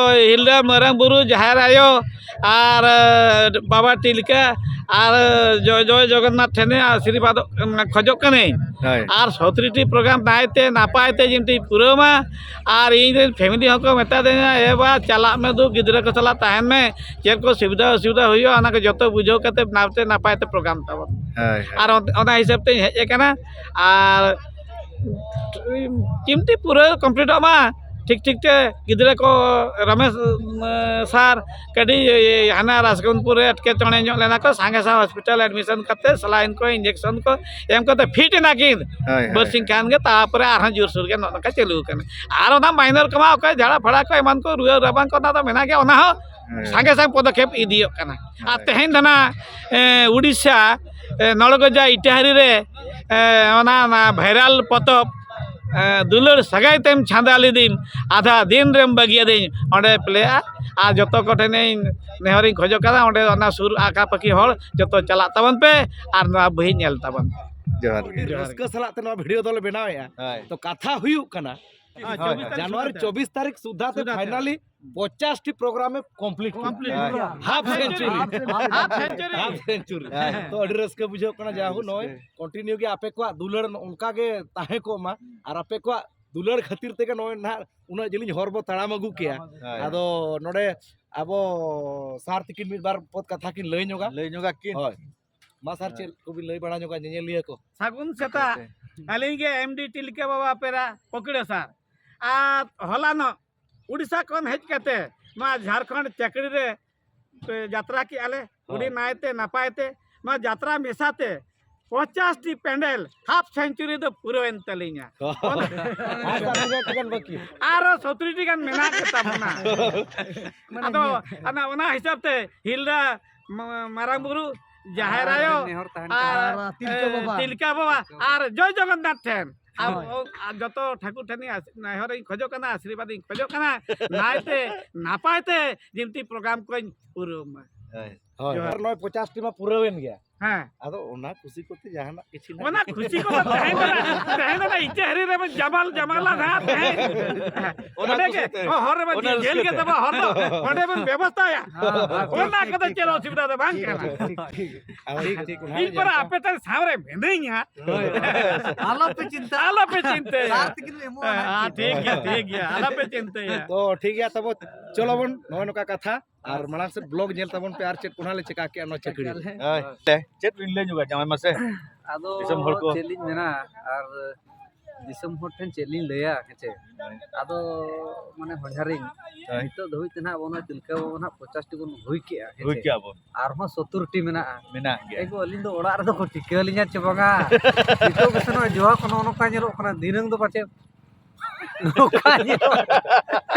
ᱦᱤᱞᱫᱟᱹ ᱢᱟᱨᱟᱝ ᱵᱩᱨᱩ, ᱡᱟᱦᱮᱨ ᱟᱭᱳ ᱟᱨ, ᱮ, ᱵᱟᱵᱟ ᱛᱤᱞᱠᱟᱹ ᱟᱨ ᱡᱚᱭ, ᱡᱚᱭ ᱡᱚᱜᱚᱱᱱᱟᱛᱷ ᱴᱷᱮᱱ ᱟᱥᱤᱨᱵᱟᱫᱽ ᱠᱷᱚᱡᱚᱜ ᱠᱟᱹᱱᱟᱹᱧ᱾ ᱦᱳᱭ᱾ ᱟᱨ ᱥᱚᱛᱨᱤ ᱴᱤ ᱯᱨᱳᱜᱨᱟᱢ ᱱᱟᱭᱛᱮ ᱱᱟᱯᱟᱭ ᱛᱮ ᱡᱮᱢᱛᱤ ᱯᱩᱨᱟᱹᱣ ᱢᱟ᱾ ᱟᱨ ᱤᱧ ᱨᱮᱱ ᱯᱷᱮᱢᱤᱞᱤ ᱦᱚᱸᱠᱚ ᱢᱮᱛᱟ ᱫᱤᱧᱟ, "ᱮ ᱵᱟ, ᱪᱟᱞᱟᱜ ᱢᱮ, ᱫᱩ ᱜᱤᱫᱽᱨᱟᱹ ᱠᱚ ᱥᱟᱞᱟᱜ ᱛᱟᱦᱮᱱ ᱢᱮ, ᱪᱮᱫ ᱠᱚ ᱥᱩᱵᱤᱫᱷᱟ ᱚᱥᱩᱵᱤᱫᱷᱟ ᱦᱩᱭᱩᱜᱼᱟ, ᱚᱱᱟ ᱠᱚ ᱡᱚᱛᱚ ᱵᱩᱡᱷᱟᱹᱣ ᱠᱟᱛᱮ ᱱᱟᱭᱛᱮ ᱱᱟᱯᱟᱭ ᱛᱮ ᱯᱨᱳᱜᱨᱟᱢ ᱛᱟᱵᱚᱱ᱾" ᱦᱳᱭ, ᱦᱳᱭ᱾ ᱟᱨ ᱚᱱ-, ᱚᱱᱟ ᱦᱤᱥᱟᱹᱵ ᱛᱮᱧ ᱦᱮᱡ ᱟᱠᱟᱱᱟ᱾ ᱟᱨ ᱪᱤᱢᱴᱤ ᱯᱩᱨᱟᱹ ᱠᱚᱢᱯᱞᱤᱴᱚᱜ ᱢᱟ ᱴᱷᱤᱠ ᱴᱷᱤᱠ ᱛᱮ᱾ ᱜᱤᱫᱽᱨᱟᱹ ᱠᱚ ᱨᱚᱢᱮᱥ, ᱩᱢ, ᱥᱟᱨ ᱠᱟᱹᱴᱤᱡ ᱦᱟᱱᱟ ᱨᱟᱥᱜᱚᱱᱯᱩᱨ ᱨᱮ ᱮᱴᱠᱮᱴᱚᱬᱮ ᱧᱚᱜ ᱞᱮᱱᱟ ᱠᱚ, ᱥᱟᱸᱜᱮ ᱥᱟᱶ ᱦᱚᱥᱯᱤᱴᱟᱞ ᱮᱰᱢᱤᱥᱚᱱ ᱠᱟᱛᱮ ᱥᱮᱞᱟᱭᱤᱱ ᱠᱚ, ᱤᱧᱡᱮᱠᱥᱚᱱ ᱠᱚ ᱮᱢ ᱠᱟᱛᱮ ᱯᱷᱤᱴ ᱮᱱᱟ ᱠᱤᱱ᱾ ᱦᱳᱭ, ᱦᱳᱭ, ᱵᱟᱨᱥᱤᱧ ᱦᱳᱭ᱾ ᱠᱷᱟᱱ ᱜᱮ ᱛᱟᱨᱯᱚᱨᱮ ᱟᱨᱦᱚᱸ ᱡᱳᱨᱥᱳᱨ ᱜᱮ ᱱᱚᱜᱼᱚ ᱱᱚᱝᱠᱟ ᱪᱟᱹᱞᱩ ᱟᱠᱟᱱᱟ᱾ ᱟᱨ ᱚᱱᱟ ᱢᱟᱭᱱᱚᱨ ᱠᱚᱢᱟ ᱚᱠᱚᱭ ᱡᱷᱟᱲᱟ ᱯᱷᱟᱲᱟ ᱠᱚ ᱮᱢᱟᱱ ᱠᱚ ᱨᱩᱣᱟᱹ ᱨᱟᱵᱟᱝ ᱠᱚ ᱚᱱᱟ ᱫᱚ ᱢᱮᱱᱟᱜ ᱜᱮᱭᱟ, ᱚᱱᱟ ᱦᱚᱸ ᱦᱳᱭ᱾ ᱥᱟᱸᱜᱮ ᱥᱟᱝ ᱯᱚᱫᱚᱠᱷᱮᱯ ᱤᱫᱤᱭᱚᱜ ᱠᱟᱱᱟ᱾ ᱟᱨ ᱦᱳᱭ᱾ ᱛᱮᱦᱮᱧ ᱫᱚ ᱱᱟᱜ, ᱮ, ᱩᱰᱤᱥᱥᱟ, ᱮ, ᱱᱚᱲᱜᱚᱡᱟ ᱤᱴᱟᱦᱟᱨᱤ ᱨᱮ, ᱮ, ᱚᱱᱟ, ᱚᱱᱟ ᱵᱷᱟᱭᱨᱟᱞ ᱯᱚᱛᱚᱵ, ᱮ, ᱫᱩᱞᱟᱹᱲ ᱥᱟᱹᱜᱟᱭ ᱛᱮᱢ ᱪᱷᱟᱸᱫᱟ ᱞᱤᱫᱤᱧ, ᱟᱫᱷᱟ ᱫᱤᱱ ᱨᱮᱢ ᱵᱟᱹᱜᱤᱭᱟᱫᱤᱧ, ᱚᱸᱰᱮ ᱯᱞᱮᱜᱼᱟ᱾ ᱟᱨ ᱡᱚᱛᱚ ᱠᱚᱴᱷᱮᱱᱤᱧ ᱱᱮᱦᱚᱨᱤᱧ ᱠᱷᱚᱡᱚᱜ ᱠᱟᱱᱟ, ᱚᱸᱰᱮ ᱚᱱᱟ ᱥᱩᱨ ᱟᱠᱟ ᱯᱟᱹᱠᱤ ᱦᱚᱲ ᱡᱚᱛᱚ ᱪᱟᱞᱟᱜ ᱛᱟᱵᱚᱱ ᱯᱮ ᱟᱨ ᱱᱚᱣᱟ ᱵᱚᱦᱤ ᱧᱮᱞ ᱛᱟᱵᱚᱱ ᱯᱮ᱾ ᱡᱚᱦᱟᱨ ᱜᱮ᱾ ᱟᱹᱰᱤ ᱨᱟᱹᱥᱠᱟᱹ ᱥᱟᱞᱟᱜ ᱛᱮ ᱱᱚᱣᱟ ᱵᱷᱤᱰᱤᱭᱳ ᱫᱚᱞᱮ ᱵᱮᱱᱟᱣᱮᱫᱼᱟ᱾ ᱦᱳᱭ᱾ ᱛᱚ ᱠᱟᱛᱷᱟ ᱦᱩᱭᱩᱜ ᱠᱟᱱᱟ, ᱦᱮᱸ, ᱪᱚᱵᱵᱤᱥ ᱛᱟᱹᱨᱤᱠᱷ ᱡᱟᱱᱩᱣᱟᱨᱤ ᱥᱩᱫᱷᱟ ᱛᱮ᱾ ᱪᱚᱵᱵᱤᱥ ᱛᱟᱹᱨᱤᱠᱷ ᱥᱩᱫᱷᱟ ᱛᱮ ᱯᱷᱟᱭᱱᱟᱞᱤ ᱯᱚᱧᱪᱟᱥ ᱴᱤ ᱯᱨᱳᱜᱨᱟᱢ ᱮ ᱠᱚᱢᱯᱞᱤᱴ ᱠᱮᱫᱟ᱾ ᱠᱚᱢᱯᱞᱤᱴ ᱦᱮᱸ᱾ ᱠᱮᱫᱟ᱾ ᱦᱟᱯ ᱦᱟᱯ ᱥᱮᱧᱪᱩᱨᱤ᱾ ᱥᱮᱧᱪᱩᱨᱤ᱾ ᱦᱟᱯ ᱥᱮᱧᱪᱩᱨᱤ᱾ ᱦᱮᱸ᱾ ᱛᱚ, ᱟᱹᱰᱤ ᱨᱟᱹᱥᱠᱟᱹ ᱵᱩᱡᱷᱟᱹᱜ ᱠᱟᱱᱟ, ᱡᱟᱭᱦᱳᱠ, ᱱᱚᱜᱼᱚᱭ ᱠᱚᱱᱴᱤᱱᱤᱭᱩ ᱜᱮ ᱟᱯᱮ ᱠᱚᱣᱟᱜ ᱫᱩᱞᱟᱹᱲ ᱱᱚᱜᱼᱚ ᱱᱚᱝᱠᱟ ᱜᱮ ᱛᱟᱦᱮᱸ ᱠᱚᱜ ᱢᱟ, ᱟᱨ ᱟᱯᱮ ᱠᱚᱣᱟᱜ ᱫᱩᱞᱟᱹᱲ ᱠᱷᱟᱹᱛᱤᱨ ᱛᱮᱜᱮ ᱱᱚᱜᱼᱚᱭ ᱱᱟᱦᱟᱜ ᱩᱱᱟᱹᱜ ᱡᱤᱞᱤᱧ ᱦᱚᱨ ᱵᱚ ᱛᱟᱲᱟᱢ ᱟᱹᱜᱩ ᱠᱮᱜᱼᱟ᱾ ᱦᱳᱭ᱾ ᱟᱫᱚ ᱱᱚᱰᱮ ᱟᱵᱚ ᱥᱟᱨ ᱛᱤᱠᱤᱱ ᱢᱤᱫ ᱵᱟᱨ ᱯᱚᱫ ᱠᱟᱛᱷᱟ ᱠᱤᱱ ᱞᱟᱹᱭ ᱧᱚᱜᱟ᱾ ᱞᱟᱹᱭ ᱧᱚᱜᱟ ᱠᱤᱱ᱾ ᱦᱳᱭ᱾ ᱢᱟ ᱥᱟᱨ, ᱦᱳᱭ᱾ ᱪᱮᱫ ᱠᱚᱵᱤᱱ ᱞᱟᱹᱭ ᱵᱟᱲᱟ ᱧᱚᱜᱟ ᱧᱮᱧᱮᱞᱤᱭᱟᱹ ᱠᱚ? ᱥᱟᱹᱜᱩᱱ ᱥᱮᱛᱟᱜ᱾ ᱟᱪᱪᱷᱟ᱾ ᱟᱹᱞᱤᱧ ᱜᱮ ᱮᱢ ᱰᱤ ᱛᱤᱞᱠᱟᱹ ᱵᱟᱵᱟ ᱯᱮᱲᱟ ᱯᱚᱠᱲᱟᱹ ᱥᱟᱨ᱾ ᱟᱨ ᱦᱚᱞᱟᱱᱚᱜ ᱩᱲᱤᱥᱥᱟ ᱠᱷᱚᱱ ᱦᱮᱡ ᱠᱟᱛᱮ ᱱᱚᱣᱟ ᱡᱷᱟᱲᱠᱷᱚᱸᱰ ᱪᱟᱹᱠᱨᱤ ᱨᱮ ᱯᱮ ᱡᱟᱛᱨᱟ ᱠᱮᱜᱼᱟ ᱞᱮ᱾ ᱦᱳᱭ᱾ ᱟᱹᱰᱤ ᱱᱟᱭᱛᱮ ᱱᱟᱯᱟᱭ ᱛᱮ ᱱᱚᱣᱟ ᱡᱟᱛᱨᱟ ᱢᱮᱥᱟ ᱛᱮ ᱯᱚᱧᱪᱟᱥ ᱴᱤ ᱯᱮᱱᱰᱮᱞ ᱦᱟᱯ ᱥᱮᱧᱪᱩᱨᱤ ᱫᱚ ᱯᱩᱨᱟᱹᱣᱮᱱ ᱛᱟᱹᱞᱤᱧᱟ᱾ ᱟᱨ ᱥᱟᱛ ᱴᱤ ᱜᱟᱱ ᱵᱟᱹᱠᱤ᱾ ᱟᱨᱚ ᱥᱚᱛᱨᱤ ᱴᱤ ᱜᱟᱱ ᱢᱮᱱᱟᱜ ᱜᱮ ᱛᱟᱵᱚᱱᱟ᱾ ᱢᱟᱱᱮ ᱟᱫᱚ ᱧᱮᱞ᱾ ᱚᱱᱟ, ᱚᱱᱟ ᱦᱤᱥᱟᱹᱵ ᱛᱮ ᱦᱤᱞᱫᱟ ᱢᱟ-, ᱢᱟᱨᱟᱝ ᱵᱩᱨᱩ, ᱡᱟᱦᱮᱨ ᱟᱨ ᱟᱭᱳ, ᱱᱮᱦᱚᱨ ᱛᱟᱦᱮᱱ ᱠᱟᱱᱟ᱾ ᱟᱨ, ᱟᱨ ᱛᱤᱞᱠᱟᱹ ᱮ, ᱵᱟᱵᱟ᱾ ᱛᱤᱞᱠᱟᱹ ᱵᱟᱵᱟ, ᱟᱨ ᱡᱚᱭ ᱡᱚᱜᱚᱱᱱᱟᱛᱷ ᱴᱷᱮᱱ᱾ ᱟᱨ ᱦᱳᱭ᱾ ᱚ-, ᱟᱨ ᱡᱚᱛᱚ ᱴᱷᱟᱹᱠᱩᱨ ᱴᱷᱮᱱ ᱟᱥ-, ᱱᱮᱦᱚᱨ ᱤᱧ ᱠᱷᱚᱡᱚᱜ ᱠᱟᱱᱟ, ᱟᱥᱤᱨᱵᱟᱫᱽ ᱤᱧ ᱠᱷᱚᱡᱚᱜ ᱠᱟᱱᱟ, ᱱᱟᱭᱛᱮ ᱱᱟᱯᱟᱭ ᱛᱮ ᱡᱤᱱᱛᱤ ᱯᱨᱳᱜᱨᱟᱢ ᱠᱚᱧ ᱯᱩᱨᱟᱹᱣ ᱢᱟ᱾ ᱦᱳᱭ᱾ ᱦᱳᱭ᱾ ᱡᱚᱦᱟᱨ᱾ ᱟᱨ ᱱᱚᱜᱼᱚᱭ ᱯᱚᱧᱪᱟᱥ ᱴᱤ ᱢᱟ ᱯᱩᱨᱟᱹᱣᱮᱱ ᱜᱮᱭᱟ᱾ ᱦᱮᱸ᱾ ᱟᱫᱚ ᱚᱱᱟ ᱠᱩᱥᱤ ᱠᱚᱛᱮ ᱡᱟᱦᱟᱱᱟᱜ ᱠᱤᱪᱷᱩ ᱱᱟᱜ ᱚᱱᱟ ᱠᱤᱪᱷᱩ᱾ ᱠᱩᱥᱤ ᱠᱚᱫᱚ ᱛᱟᱦᱮᱸ ᱠᱟᱱᱟ, ᱛᱟᱦᱮᱸ ᱠᱟᱱᱟ, ᱤᱪᱟᱹ ᱦᱟᱹᱨᱤ ᱨᱮᱵᱚᱱ ᱡᱟᱢᱟᱞ, ᱡᱟᱢᱟᱞᱟ ᱱᱟᱦᱟᱜ ᱛᱟᱦᱮᱸ᱾ ᱚᱱᱟ ᱚᱸᱰᱮ ᱠᱩᱥᱤ ᱜᱮ, ᱛᱮ᱾ ᱚ, ᱦᱚᱨ ᱨᱮᱵᱚᱱ ᱚᱱᱟ ᱧᱮᱞ ᱨᱟᱹᱥᱠᱟᱹ ᱜᱮ ᱛᱮ᱾ ᱛᱟᱵᱚ ᱦᱚᱨ ᱫᱚ, ᱚᱸᱰᱮ ᱵᱚᱱ ᱵᱮᱵᱚᱥᱛᱷᱟᱭᱟ᱾ ᱦᱮᱸ, ᱦᱮᱸ, ᱚᱱᱟ ᱴᱷᱤᱠ, ᱠᱚᱫᱚ ᱴᱷᱤᱠ, ᱪᱮᱫ ᱴᱷᱤᱠ᱾ ᱚᱥᱩᱵᱤᱫᱷᱟ ᱫᱚ ᱵᱟᱝ ᱠᱟᱱᱟ᱾ ᱴᱷᱤᱠ, ᱴᱷᱤᱠ᱾ ᱟᱫᱚ ᱴᱷᱤᱠ, ᱴᱷᱤᱠ᱾ ᱤᱧ ᱯᱟᱨᱟ ᱟᱯᱮ ᱴᱷᱮᱱ ᱥᱟᱶᱨᱮ ᱢᱤᱱᱟᱹᱧᱟ᱾ ᱦᱳᱭ᱾ ᱟᱞᱚᱯᱮ ᱪᱤᱱᱛᱟᱹ᱾ ᱟᱞᱚᱯᱮ ᱪᱤᱱᱛᱟᱹᱭᱟ᱾ ᱥᱟᱨ ᱛᱤᱠᱤᱱ ᱞᱮ ᱮᱢᱚᱜᱼᱟ ᱦᱮᱸ, ᱱᱟᱦᱟᱜ᱾ ᱦᱮᱸ, ᱴᱷᱤᱠ ᱜᱮᱭᱟ, ᱴᱷᱤᱠ ᱜᱮᱭᱟ, ᱟᱞᱚᱯᱮ ᱪᱤᱱᱛᱟᱹᱭᱟ᱾ ᱛᱚ, ᱴᱷᱤᱠ ᱜᱮᱭᱟ, ᱛᱟᱵᱚ ᱪᱚᱞᱚ ᱵᱚᱱ ᱱᱚᱜᱼᱚᱭ ᱱᱚᱝᱠᱟ ᱠᱟᱛᱷᱟ, ᱟᱨ ᱢᱟᱲᱟᱝ ᱥᱮᱫ ᱵᱞᱚᱜ ᱧᱮᱞ ᱛᱟᱵᱚᱱ ᱯᱮ, ᱟᱨ ᱪᱮᱫ ᱠᱚ ᱱᱟᱦᱟᱜ ᱞᱮ ᱪᱮᱠᱟ ᱠᱮᱜᱼᱟ ᱱᱚᱣᱟ ᱪᱟᱹᱠᱨᱤ ᱨᱮ᱾ ᱦᱳᱭ᱾ ᱪᱮᱫ ᱵᱤᱱ ᱞᱟᱹᱭ ᱧᱚᱜᱟ, ᱡᱟᱶᱟᱭ ᱢᱟᱥᱮ? ᱟᱫᱚ ᱫᱤᱥᱚᱢ ᱦᱚᱲ ᱠᱚ᱾ ᱪᱮᱫ ᱞᱤᱧ ᱢᱮᱱᱟ, ᱟᱨ ᱫᱤᱥᱚᱢ ᱦᱚᱲ ᱴᱷᱮᱱ ᱪᱮᱫ ᱞᱤᱧ ᱞᱟᱹᱭᱟ, ᱦᱮᱸ ᱪᱮ? ᱟᱫᱚ ᱢᱟᱱᱮ ᱦᱚᱧᱦᱟᱨᱤᱧ, ᱦᱳᱭ᱾ ᱱᱤᱛᱚᱜ ᱫᱷᱟᱹᱵᱤᱡ ᱛᱮ ᱱᱟᱦᱟᱜ ᱟᱵᱚ ᱱᱚᱣᱟ ᱛᱤᱞᱠᱟᱹ ᱵᱟᱵᱟ ᱱᱟᱦᱟᱜ ᱯᱚᱧᱪᱟᱥ ᱴᱤ ᱵᱚᱱ ᱦᱩᱭ ᱠᱮᱜᱼᱟ, ᱦᱮᱸ ᱦᱩᱭ ᱪᱮ? ᱠᱮᱜᱼᱟ ᱵᱚᱱ᱾ ᱟᱨᱦᱚᱸ ᱥᱚᱛᱛᱚᱨ ᱴᱤ ᱢᱮᱱᱟᱜᱼᱟ᱾ ᱢᱮᱱᱟᱜ ᱜᱮᱭᱟ᱾ ᱮᱜᱳ, ᱟᱹᱞᱤᱧ ᱫᱚ ᱚᱲᱟᱜ ᱨᱮᱫᱚ ᱠᱚ ᱴᱤᱠᱟᱹ ᱟᱹᱞᱤᱧᱟ ᱪᱮ ᱵᱟᱝᱟ? ᱱᱤᱛᱚᱜ ᱜᱮᱥᱮ ᱱᱚᱜᱼᱚᱭ ᱡᱚᱦᱟ ᱠᱚ ᱱᱚᱜᱼᱚ ᱱᱚᱝᱠᱟ ᱧᱮᱞᱚᱜ ᱠᱟᱱᱟ, ᱫᱷᱤᱱᱟᱹᱝ ᱫᱚ ᱯᱟᱪᱮᱫ ᱱᱚᱝᱠᱟ ᱧᱮᱞᱚᱜ᱾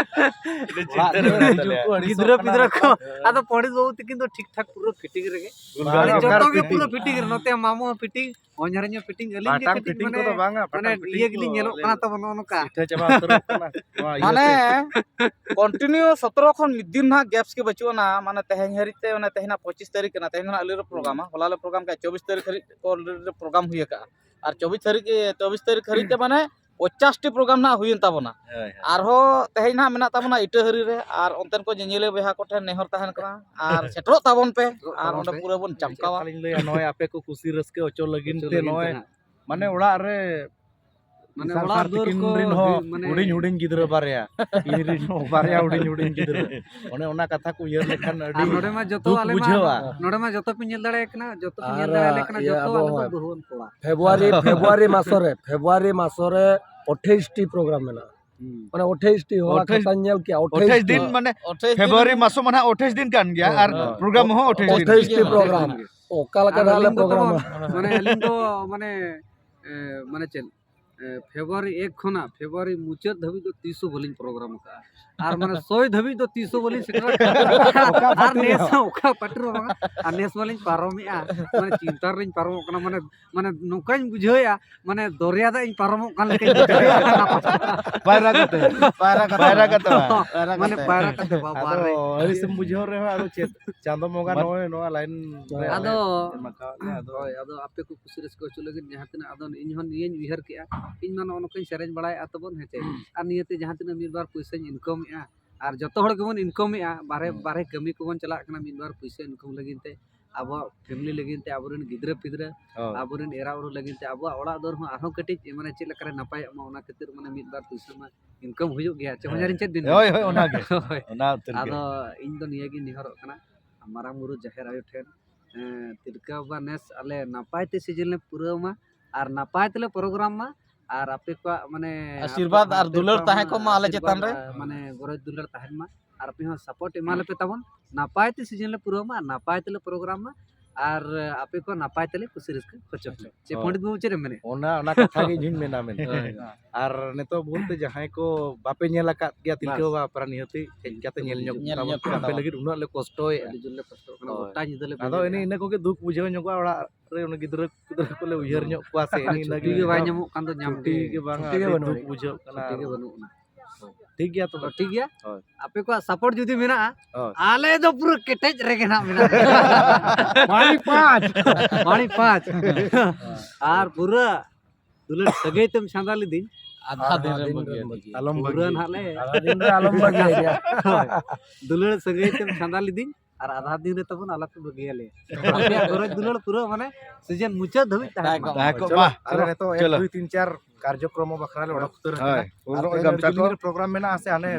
ᱟᱹᱰᱤ ᱪᱤᱱᱛᱟᱹ ᱨᱮ ᱢᱮᱱᱟᱜ ᱛᱟᱞᱮᱭᱟ᱾ ᱜᱤᱫᱽᱨᱟᱹ ᱯᱤᱫᱽᱨᱟᱹ ᱠᱚ᱾ ᱟᱫᱚ ᱯᱚᱸᱰᱤᱛ ᱵᱟᱹᱵᱩ ᱛᱤᱠᱤᱱ ᱫᱚ ᱴᱷᱤᱠ ᱴᱷᱟᱠ ᱯᱩᱨᱟᱹ ᱯᱷᱤᱴᱤᱝ ᱨᱮᱜᱮ᱾ ᱵᱟᱝ, ᱢᱟᱱᱮ ᱚᱠᱟᱨᱮ ᱡᱚᱛᱚ ᱜᱮ ᱯᱷᱤᱴᱤᱝ? ᱯᱩᱨᱟᱹ ᱯᱷᱤᱴᱤᱝ ᱨᱮ, ᱱᱚᱛᱮ ᱢᱟᱢᱚ ᱦᱚᱸ ᱯᱷᱤᱴᱤᱝ, ᱦᱚᱧᱦᱟᱨᱤᱧ ᱦᱚᱸ ᱯᱷᱤᱴᱤᱝ, ᱟᱹᱞᱤᱧ ᱜᱮ ᱯᱟᱴᱟᱝ ᱠᱟᱹᱴᱤᱡ ᱯᱷᱤᱴᱤᱝ ᱢᱟᱱᱮ, ᱠᱚᱫᱚ ᱵᱟᱝᱟ, ᱢᱟᱱᱮ ᱯᱟᱴᱟᱝ ᱯᱷᱤᱴᱤᱝ ᱤᱭᱟᱹ ᱠᱚ ᱜᱮᱞᱤᱧ ᱧᱮᱞᱚᱜ ᱟᱞᱮ ᱠᱟᱱᱟ ᱛᱟᱵᱚᱱ ᱱᱚᱜᱼᱚ ᱱᱚᱝᱠᱟ᱾ ᱥᱤᱴᱷᱟᱹ ᱪᱟᱵᱟ ᱩᱛᱟᱹᱨᱚᱜ ᱠᱟᱱᱟ ᱱᱚᱣᱟ ᱤᱭᱟᱹᱛᱮ᱾ ᱢᱟᱱᱮ ᱠᱚᱱᱴᱤᱱᱤᱭᱩ ᱥᱚᱛᱨᱚ ᱠᱷᱚᱱ ᱢᱤᱫ ᱫᱤᱱ ᱱᱟᱦᱟᱜ ᱜᱮᱯᱥ ᱜᱮ ᱵᱟᱹᱪᱩᱜ ᱟᱱᱟ, ᱢᱟᱱᱮ ᱛᱮᱦᱮᱧ ᱦᱟᱹᱨᱤᱡ ᱛᱮ, ᱢᱟᱱᱮ ᱛᱮᱦᱮᱧᱟᱜ ᱯᱚᱸᱪᱤᱥ ᱛᱟᱹᱨᱤᱠᱷ ᱠᱟᱱᱟ, ᱛᱮᱦᱮᱧ ᱫᱚ ᱱᱟᱦᱟᱜ ᱟᱞᱮ ᱞᱮ ᱯᱨᱳᱜᱨᱟᱢᱟ, ᱦᱚᱞᱟ ᱞᱮ ᱯᱨᱳᱜᱨᱟᱢ ᱠᱮᱜᱼᱟ, ᱪᱚᱵᱵᱤᱥ ᱛᱟᱹᱨᱤᱠᱷ ᱦᱟᱹᱨᱤᱡ ᱠᱚ already ᱞᱮ ᱯᱨᱳᱜᱨᱟᱢ ᱦᱩᱭ ᱟᱠᱟᱜᱼᱟ, ᱟᱨ ᱪᱚᱵᱵᱤᱥ ᱛᱟᱹᱨᱤᱠᱷ, ᱪᱚᱵᱵᱤᱥ ᱛᱟᱹᱨᱤᱠᱷ ᱦᱟᱹᱨᱤᱡ ᱛᱮ ᱢᱟᱱᱮ ᱯᱚᱧᱪᱟᱥ ᱴᱤ ᱯᱨᱳᱜᱨᱟᱢ ᱱᱟᱦᱟᱜ ᱦᱩᱭᱮᱱ ᱛᱟᱵᱚᱱᱟ᱾ ᱦᱳᱭ, ᱦᱳᱭ᱾ ᱟᱨᱦᱚᱸ ᱛᱮᱦᱮᱧ ᱱᱟᱦᱟᱜ ᱢᱮᱱᱟᱜ ᱛᱟᱵᱚᱱᱟ ᱤᱴᱟᱹᱦᱟᱹᱨᱤ ᱨᱮ, ᱟᱨ ᱚᱱᱛᱮᱱ ᱠᱚ ᱧᱮᱧᱮᱞᱤᱭᱟᱹ ᱵᱚᱭᱦᱟ ᱠᱚᱴᱷᱮᱱ ᱱᱮᱦᱚᱨ ᱛᱟᱦᱮᱱ ᱠᱟᱱᱟ, ᱟᱨ ᱥᱮᱴᱮᱨᱚᱜ ᱛᱟᱵᱚᱱ ᱯᱮ, ᱥᱮᱴᱮᱨᱚᱜ ᱟᱨ ᱛᱟᱵᱚᱱ ᱚᱸᱰᱮ ᱯᱮ᱾ ᱯᱩᱨᱟᱹ ᱵᱚᱱ ᱪᱟᱢᱠᱟᱣᱟ᱾ ᱪᱮᱫ ᱞᱤᱧ ᱞᱟᱹᱭᱟ, ᱱᱚᱜᱼᱚᱭ ᱟᱯᱮ ᱠᱚ ᱠᱩᱥᱤ ᱨᱟᱹᱥᱠᱟᱹ ᱦᱚᱪᱚ ᱞᱟᱹᱜᱤᱫ ᱦᱚᱪᱚ ᱛᱮ ᱞᱟᱹᱜᱤᱫ ᱛᱮ ᱱᱚᱜᱼᱚᱭ ᱦᱟᱸᱜ᱾ ᱢᱟᱱᱮ ᱦᱩᱸ᱾ ᱚᱲᱟᱜ ᱨᱮ ᱢᱟᱱᱮ ᱵᱤᱥᱟᱞ ᱚᱲᱟᱜ ᱥᱟᱨ ᱫᱩᱣᱟᱹᱨ ᱛᱤᱠᱤᱱ ᱠᱚ ᱨᱤᱱ ᱦᱚᱸ ᱦᱩᱭ, ᱢᱟᱱᱮ ᱦᱩᱰᱤᱧ ᱦᱩᱰᱤᱧ ᱜᱤᱫᱽᱨᱟᱹ ᱵᱟᱨᱭᱟ, ᱤᱧ ᱨᱤᱱ ᱦᱚᱸ ᱵᱟᱨᱭᱟ ᱦᱩᱰᱤᱧ ᱦᱩᱰᱤᱧ ᱜᱤᱫᱽᱨᱟᱹ, ᱚᱱᱮ ᱚᱱᱟ ᱠᱟᱛᱷᱟ ᱠᱚ ᱩᱭᱦᱟᱹᱨ ᱞᱮᱠᱷᱟᱱ ᱟᱹᱰᱤ ᱟᱨ ᱱᱚᱰᱮ ᱢᱟ ᱡᱚᱛᱚ ᱫᱩᱠ ᱟᱞᱮ ᱢᱟ, ᱵᱩᱡᱷᱟᱹᱣᱟ᱾ ᱱᱚᱰᱮ ᱢᱟ ᱡᱚᱛᱚ ᱯᱮ ᱧᱮᱞ ᱫᱟᱲᱮᱭᱟᱜ ᱠᱟᱱᱟ, ᱡᱚᱛᱚ ᱯᱮ ᱧᱮᱞ ᱟᱨ, ᱫᱟᱲᱮᱭᱟᱞᱮ ᱠᱟᱱᱟ, ᱤᱭᱟᱹ, ᱡᱚᱛᱚ ᱟᱵᱚ ᱟᱞᱮ ᱫᱚ ᱦᱚᱸ ᱵᱟᱹᱦᱩᱣᱟᱱ ᱠᱚᱲᱟ᱾ ᱯᱷᱮᱵᱽᱨᱩᱣᱟᱨᱤ, ᱯᱷᱮᱵᱽᱨᱩᱣᱟᱨᱤ ᱢᱟᱥᱚ ᱨᱮ, ᱯᱷᱮᱵᱽᱨᱩᱣᱟᱨᱤ ᱢᱟᱥᱚ ᱨᱮ ᱟᱴᱷᱟᱭᱤᱥ ᱴᱤ ᱯᱨᱳᱜᱨᱟᱢ ᱢᱮᱱᱟᱜᱼᱟ᱾ ᱦᱩᱸ᱾ ᱢᱟᱱᱮ ᱟᱴᱷᱟᱭᱤᱥ ᱴᱤ, ᱦᱚᱞᱟ ᱟᱴᱷᱟᱭᱤᱥ, ᱠᱷᱟᱛᱟᱧ ᱧᱮᱞ ᱠᱮᱜᱼᱟ, ᱟᱴᱷᱟᱭᱤᱥ ᱟᱴᱷᱟᱭᱤᱥ ᱴᱤ᱾ ᱫᱤᱱ, ᱢᱟᱱᱮ ᱟᱴᱷᱟᱭᱤᱥ ᱯᱷᱮᱵᱽᱨᱩᱣᱟᱨᱤ ᱫᱤᱱ᱾ ᱢᱟᱥᱚ ᱢᱟ ᱱᱟᱦᱟᱜ ᱟᱴᱷᱟᱭᱤᱥ ᱫᱤᱱ ᱠᱟᱱ ᱜᱮᱭᱟ, ᱟᱨ ᱦᱳᱭ᱾ ᱯᱨᱳᱜᱨᱟᱢ ᱦᱚᱸ ᱟᱴᱷᱟᱭᱤᱥ ᱫᱤᱱ᱾ ᱟᱴᱷᱟᱭᱤᱥ ᱴᱤ ᱯᱨᱳᱜᱨᱟᱢ᱾ ᱚᱠᱟ ᱞᱮᱠᱟ ᱟᱨ ᱱᱟᱦᱟᱜ ᱞᱮ ᱟᱹᱞᱤᱧ ᱫᱚ ᱯᱨᱳᱜᱨᱟᱢᱟ? ᱛᱟᱵᱚᱱ, ᱢᱟᱱᱮ ᱟᱹᱞᱤᱧ ᱫᱚ, ᱢᱟᱱᱮ, ᱮ, ᱢᱟᱱᱮ ᱪᱮᱫ, ᱮ, ᱯᱷᱮᱵᱽᱨᱩᱣᱟᱨᱤ ᱮᱠ ᱠᱷᱚᱱᱟᱜ ᱯᱷᱮᱵᱽᱨᱩᱣᱟᱨᱤ ᱢᱩᱪᱟᱹᱫ ᱫᱷᱟᱹᱵᱤᱡ ᱫᱚ ᱛᱤᱥ ᱦᱚᱸ ᱵᱟᱹᱞᱤᱧ ᱯᱨᱳᱜᱨᱟᱢ ᱟᱠᱟᱫᱼᱟ᱾ ᱟᱨ ᱢᱟᱱᱮ ᱥᱚᱭ ᱫᱷᱟᱹᱵᱤᱡ ᱫᱚ ᱛᱤᱥ ᱦᱚᱸ ᱵᱟᱹᱞᱤᱧ ᱥᱮᱴᱮᱨ ᱟᱠᱟᱫᱼᱟ᱾ ᱚᱠᱟ ᱟᱨ ᱯᱟᱹᱴᱤ ᱱᱮᱥ ᱨᱮᱦᱚᱸ? ᱦᱚᱸ ᱚᱠᱟ ᱯᱟᱹᱴᱤ ᱨᱮᱦᱚᱸ ᱵᱟᱝᱟ᱾ ᱟᱨ ᱱᱮᱥ ᱢᱟᱞᱤᱧ ᱯᱟᱨᱚᱢᱮᱜᱼᱟ, ᱢᱟᱱᱮ ᱪᱤᱱᱛᱟ ᱨᱮᱞᱤᱧ ᱯᱟᱨᱚᱢᱚᱜ ᱠᱟᱱᱟ, ᱢᱟᱱᱮ, ᱢᱟᱱᱮ ᱱᱚᱝᱠᱟᱧ ᱵᱩᱡᱷᱟᱹᱣᱮᱜᱼᱟ, ᱢᱟᱱᱮ ᱫᱚᱨᱭᱟ ᱫᱟᱜ ᱤᱧ ᱯᱟᱨᱚᱢᱚᱜ ᱠᱟᱱ ᱞᱮᱠᱟᱧ ᱵᱩᱡᱷᱟᱹᱣᱮᱜᱼᱟ᱾ ᱯᱟᱭᱨᱟ ᱠᱟᱛᱮ, ᱯᱟᱭᱨᱟ ᱠᱟᱛᱮ᱾ ᱯᱟᱭᱨᱟ ᱠᱟᱛᱮ ᱵᱟᱝ? ᱯᱟᱭᱨᱟ ᱢᱟᱱᱮ ᱠᱟᱛᱮ᱾ ᱯᱟᱭᱨᱟ ᱠᱟᱛᱮ, ᱵᱟᱵᱟ ᱟᱫᱚ ᱨᱮ᱾ ᱟᱹᱲᱤᱥᱮᱢ ᱵᱩᱡᱷᱟᱹᱣ ᱨᱮᱦᱚᱸ, ᱟᱫᱚ ᱪᱮᱫ, ᱪᱟᱸᱫᱚ ᱵᱚᱸᱜᱟ ᱢᱟᱱ- ᱱᱚᱜᱼᱚᱭ ᱱᱚᱣᱟ ᱞᱟᱭᱤᱱ ᱨᱮ ᱟᱫᱚ ᱮᱢ ᱟᱠᱟᱣᱟᱫ ᱞᱮᱭᱟ, ᱟᱫᱚ ᱦᱳᱭ, ᱟᱫᱚ ᱟᱯᱮ ᱠᱚ ᱠᱩᱥᱤ ᱨᱟᱹᱥᱠᱟᱹ ᱦᱚᱪᱚ ᱞᱟᱹᱜᱤᱫ ᱡᱟᱦᱟᱸ ᱛᱤᱱᱟᱹᱜ, ᱟᱫᱚ ᱤᱧ ᱦᱚᱸ ᱱᱤᱭᱟᱹᱧ ᱩᱭᱦᱟᱹᱨ ᱠᱮᱜᱼᱟ, ᱤᱧ ᱢᱟ ᱱᱚᱜᱼᱚ ᱱᱚᱝᱠᱟᱧ ᱥᱮᱨᱮᱧ ᱵᱟᱲᱟᱭᱮᱫᱼᱟ ᱛᱟᱵᱚᱱ, ᱦᱮᱸ ᱪᱮ? ᱟᱨ ᱱᱤᱭᱟᱹᱛᱮ ᱡᱟᱦᱟᱸ ᱛᱤᱱᱟᱹᱜ ᱢᱤᱫ ᱵᱟᱨ ᱯᱩᱭᱥᱟᱹᱧ ᱤᱱᱠᱟᱢᱮᱜᱼᱟ, ᱟᱨ ᱡᱚᱛᱚ ᱦᱚᱲ ᱜᱮᱵᱚᱱ ᱤᱱᱠᱟᱢᱮᱜᱼᱟ, ᱵᱟᱨᱦᱮ, ᱦᱩᱸ᱾ ᱵᱟᱨᱦᱮ ᱠᱟᱹᱢᱤ ᱠᱚᱵᱚᱱ ᱪᱟᱞᱟᱜ ᱠᱟᱱᱟ ᱢᱤᱫ ᱵᱟᱨ ᱯᱩᱭᱥᱟᱹ ᱤᱱᱠᱟᱢ ᱞᱟᱹᱜᱤᱫ ᱛᱮ, ᱟᱵᱚᱣᱟᱜ ᱯᱷᱮᱢᱤᱞᱤ ᱞᱟᱹᱜᱤᱫ ᱛᱮ, ᱟᱵᱚᱨᱮᱱ ᱜᱤᱫᱽᱨᱟᱹ ᱯᱤᱫᱽᱨᱟᱹ, ᱦᱳᱭ᱾ ᱟᱵᱚᱨᱮᱱ ᱮᱨᱟ ᱩᱨᱩ ᱞᱟᱹᱜᱤᱫ ᱛᱮ, ᱟᱵᱚᱣᱟᱜ ᱚᱲᱟᱜ ᱫᱩᱣᱟᱹᱨ ᱦᱚᱸ ᱟᱨᱦᱚᱸ ᱠᱟᱹᱴᱤᱡ ᱢᱟᱱᱮ ᱪᱮᱫ ᱞᱮᱠᱟᱨᱮ ᱱᱟᱯᱟᱭᱚᱜ ᱢᱟ, ᱚᱱᱟ ᱠᱷᱟᱹᱛᱤᱨ ᱢᱟᱱᱮ ᱢᱤᱫ ᱵᱟᱨ ᱯᱩᱭᱥᱟᱹ ᱢᱟ ᱤᱱᱠᱟᱢ ᱦᱩᱭᱩᱜ ᱜᱮᱭᱟ᱾ ᱪᱮ ᱦᱮᱸ᱾ ᱵᱟᱡᱟᱨᱤᱧ ᱪᱮᱫ ᱵᱤᱱ ᱦᱳᱭ, ᱢᱮᱱᱟ? ᱦᱳᱭ, ᱚᱱᱟᱜᱮ᱾ ᱦᱳᱭ᱾ ᱚᱱᱟ ᱩᱛᱟᱹᱨ ᱜᱮ᱾ ᱟᱫᱚ ᱤᱧ ᱫᱚ ᱱᱤᱭᱟᱹᱜᱤᱧ ᱱᱮᱦᱚᱨᱚᱜ ᱠᱟᱱᱟ, ᱢᱟᱨᱟᱝ ᱵᱩᱨᱩ ᱡᱟᱦᱮᱨ ᱟᱭᱳ ᱴᱷᱮᱱ, ᱮᱸ, ᱛᱤᱞᱠᱟᱹ ᱵᱟᱵᱟ ᱱᱮᱥ ᱟᱞᱮ ᱱᱟᱯᱟᱭ ᱛᱮ ᱥᱤᱡᱤᱱ ᱞᱮ ᱯᱩᱨᱟᱹᱣ ᱢᱟ ᱟᱨ ᱱᱟᱯᱟᱭ ᱛᱮᱞᱮ ᱯᱨᱳᱜᱨᱟᱢ ᱢᱟ, ᱟᱨ ᱟᱯᱮ ᱠᱚᱣᱟᱜ ᱢᱟᱱᱮ ᱟᱯᱮ, ᱟᱥᱤᱨᱵᱟᱫᱽ ᱟᱨ ᱟᱯᱮ ᱫᱩᱞᱟᱹᱲ ᱠᱚᱣᱟᱜ ᱛᱟᱦᱮᱸ ᱢᱟ ᱠᱚᱜ ᱢᱟ ᱟᱞᱮ ᱟᱥᱤᱨᱵᱟᱫᱽ, ᱪᱮᱛᱟᱱ ᱨᱮ᱾ ᱟᱨ ᱢᱟᱱᱮ ᱜᱚᱨᱚᱡᱽ ᱫᱩᱞᱟᱹᱲ ᱛᱟᱦᱮᱱ ᱢᱟ, ᱟᱨ ᱟᱯᱮ ᱦᱚᱸ ᱥᱟᱯᱳᱨᱴ ᱮᱢᱟ ᱞᱮᱯᱮ ᱛᱟᱵᱚᱱ, ᱱᱟᱯᱟᱭ ᱛᱮ ᱥᱤᱡᱤᱱ ᱞᱮ ᱯᱩᱨᱟᱹᱣ ᱢᱟ ᱟᱨ ᱱᱟᱯᱟᱭ ᱛᱮᱞᱮ ᱯᱨᱳᱜᱨᱟᱢ ᱢᱟ, ᱟᱨ ᱟᱯᱮ ᱠᱚ ᱱᱟᱯᱟᱭ ᱛᱮᱞᱮ ᱠᱩᱥᱤ ᱨᱟᱹᱥᱠᱟᱹ ᱦᱚᱪᱚ ᱯᱮ᱾ ᱪᱮᱫ ᱦᱳᱭ᱾ ᱯᱚᱱᱰᱤᱛ ᱵᱟᱹᱵᱩ ᱪᱮᱫ ᱮᱢ ᱢᱮᱱᱮᱫ? ᱚᱱᱟ, ᱚᱱᱟ ᱠᱟᱛᱷᱟ ᱜᱮ ᱤᱧ ᱦᱚᱧ ᱢᱮᱱᱟ ᱢᱮᱱᱛᱮ᱾ ᱦᱳᱭ᱾ ᱟᱨ ᱱᱤᱛᱚᱜ ᱵᱚᱞᱛᱮ ᱡᱟᱦᱟᱸᱭ ᱠᱚ ᱵᱟᱯᱮ ᱧᱮᱞ ᱟᱠᱟᱫ ᱜᱮᱭᱟ ᱛᱤᱞᱠᱟᱹ ᱵᱟᱥ᱾ ᱵᱟᱵᱟ, ᱯᱮᱲᱟ ᱱᱤᱦᱟᱹᱛᱤ ᱦᱮᱡ ᱠᱟᱛᱮ ᱧᱮᱞ ᱧᱚᱜ ᱧᱮᱞ ᱛᱟᱵᱚᱱ ᱧᱚᱜ ᱯᱮ, ᱟᱯᱮ ᱛᱟᱵᱚᱱ᱾ ᱞᱟᱹᱜᱤᱫ ᱩᱱᱟᱹᱜ ᱞᱮ ᱠᱚᱥᱴᱚᱭᱮᱫᱼᱟ᱾ ᱟᱹᱰᱤ ᱡᱳᱨ ᱞᱮ ᱠᱚᱥᱴᱚᱜ ᱠᱟᱱᱟ, ᱦᱳᱭ᱾ ᱜᱚᱴᱟ ᱧᱤᱫᱟᱹ ᱞᱮ ᱟᱫᱚ ᱵᱮᱸᱜᱮᱫ ᱮᱱᱮ ᱮᱫᱟ᱾ ᱤᱱᱟᱹ ᱠᱚᱜᱮ ᱫᱩᱠ ᱵᱩᱡᱷᱟᱹᱣ ᱧᱚᱜᱚᱜᱼᱟ, ᱚᱲᱟᱜ ᱨᱮ ᱩᱱᱤ ᱜᱤᱫᱽᱨᱟᱹ ᱯᱤᱫᱽᱨᱟᱹ ᱠᱚᱞᱮ ᱩᱭᱦᱟᱹᱨ ᱧᱚᱜ ᱠᱚᱣᱟ ᱥᱮ, ᱟᱨ ᱮᱱᱮ ᱤᱱᱟᱹ ᱪᱷᱩᱴᱤ ᱜᱮ ᱜᱮ ᱵᱟᱭ ᱦᱟᱸᱜ ᱧᱟᱢᱚᱜ ᱠᱟᱱ ᱫᱚ ᱧᱟᱢ ᱪᱷᱩᱴᱤ ᱜᱮ᱾ ᱜᱮ ᱵᱟᱝᱟ, ᱪᱷᱩᱴᱤ ᱜᱮ ᱟᱹᱰᱤ ᱵᱟᱹᱱᱩᱜᱼᱟ᱾ ᱫᱩᱠ ᱵᱩᱡᱷᱟᱹᱜ ᱠᱟᱱᱟ᱾ ᱪᱷᱩᱴᱤ ᱜᱮ ᱵᱟᱹᱱᱩᱜᱼᱟ᱾ ᱴᱷᱤᱠ ᱜᱮᱭᱟ ᱛᱚᱵᱮ᱾ ᱛᱚ, ᱴᱷᱤᱠ ᱜᱮᱭᱟ᱾ ᱦᱳᱭ᱾ ᱟᱯᱮ ᱠᱚᱣᱟᱜ ᱥᱟᱯᱳᱨᱴ ᱡᱩᱫᱤ ᱢᱮᱱᱟᱜᱼᱟ, ᱦᱳᱭ᱾ ᱟᱞᱮ ᱫᱚ ᱯᱩᱨᱟᱹ ᱠᱮᱴᱮᱡ ᱨᱮᱜᱮ ᱱᱟᱜ ᱢᱮᱱᱟᱜ ᱞᱮᱭᱟ᱾ ᱯᱟᱲᱤ ᱯᱟᱸᱪ᱾ ᱯᱟᱲᱤ ᱯᱟᱸᱪ᱾ ᱟᱨ ᱯᱩᱨᱟᱹ ᱫᱩᱞᱟᱹᱲ ᱥᱟᱹᱜᱟᱹᱭ ᱛᱮᱢ ᱪᱷᱟᱸᱫᱟ ᱞᱤᱫᱤᱧ, ᱟᱫᱷᱟ ᱫᱤᱱ ᱨᱮ ᱵᱟᱹᱜᱤ ᱟᱹᱫᱤᱧ᱾ ᱟᱞᱚᱢ ᱯᱩᱨᱟᱹ ᱵᱟᱹᱜᱤᱭᱟ᱾ ᱱᱟᱦᱟᱜ ᱞᱮ ᱟᱫᱷᱟ ᱫᱤᱱ ᱨᱮ ᱟᱞᱚᱢ ᱵᱟᱹᱜᱤᱭᱟ᱾ ᱦᱳᱭ᱾ ᱫᱩᱞᱟᱹᱲ ᱥᱟᱹᱜᱟᱹᱭ ᱛᱮᱢ ᱪᱷᱟᱸᱫᱟ ᱞᱤᱫᱤᱧ ᱟᱨ ᱟᱫᱷᱟ ᱫᱤᱱ ᱨᱮ ᱛᱟᱵᱚᱱ ᱟᱞᱚᱯᱮ ᱵᱟᱹᱜᱤᱭᱟᱞᱮᱭᱟ᱾ ᱟᱯᱮᱭᱟᱜ ᱜᱚᱨᱚᱡᱽ ᱫᱩᱞᱟᱹᱲ ᱯᱩᱨᱟᱹ ᱢᱟᱱᱮ ᱥᱤᱡᱤᱱ ᱢᱩᱪᱟᱹᱫ ᱫᱷᱟᱹᱵᱤᱡ ᱛᱟᱦᱮᱱ ᱢᱟ᱾ ᱛᱟᱦᱮᱸ ᱠᱚᱜ ᱪᱚᱞᱚ, ᱢᱟ᱾ ᱟᱞᱮ ᱪᱚᱞᱚ᱾ ᱱᱤᱛᱚᱜ ᱮᱠ ᱪᱚᱞᱚ᱾ ᱫᱩᱭ ᱛᱤᱱ ᱪᱟᱨ ᱠᱟᱨᱡᱚᱠᱨᱚᱢ ᱵᱟᱠᱷᱨᱟ ᱞᱮ ᱚᱰᱚᱠ ᱩᱛᱟᱹᱨ ᱦᱳᱭ᱾ ᱟᱠᱟᱱᱟ᱾ ᱩᱱ ᱟᱨ ᱦᱤᱞᱳᱜ ᱛᱮᱦᱮᱧ ᱜᱟᱢᱪᱷᱟ ᱨᱮ ᱠᱚ᱾ ᱡᱩᱫᱤ ᱯᱨᱳᱜᱨᱟᱢ ᱢᱮᱱᱟᱜᱼᱟ ᱥᱮ ᱦᱟᱱᱮ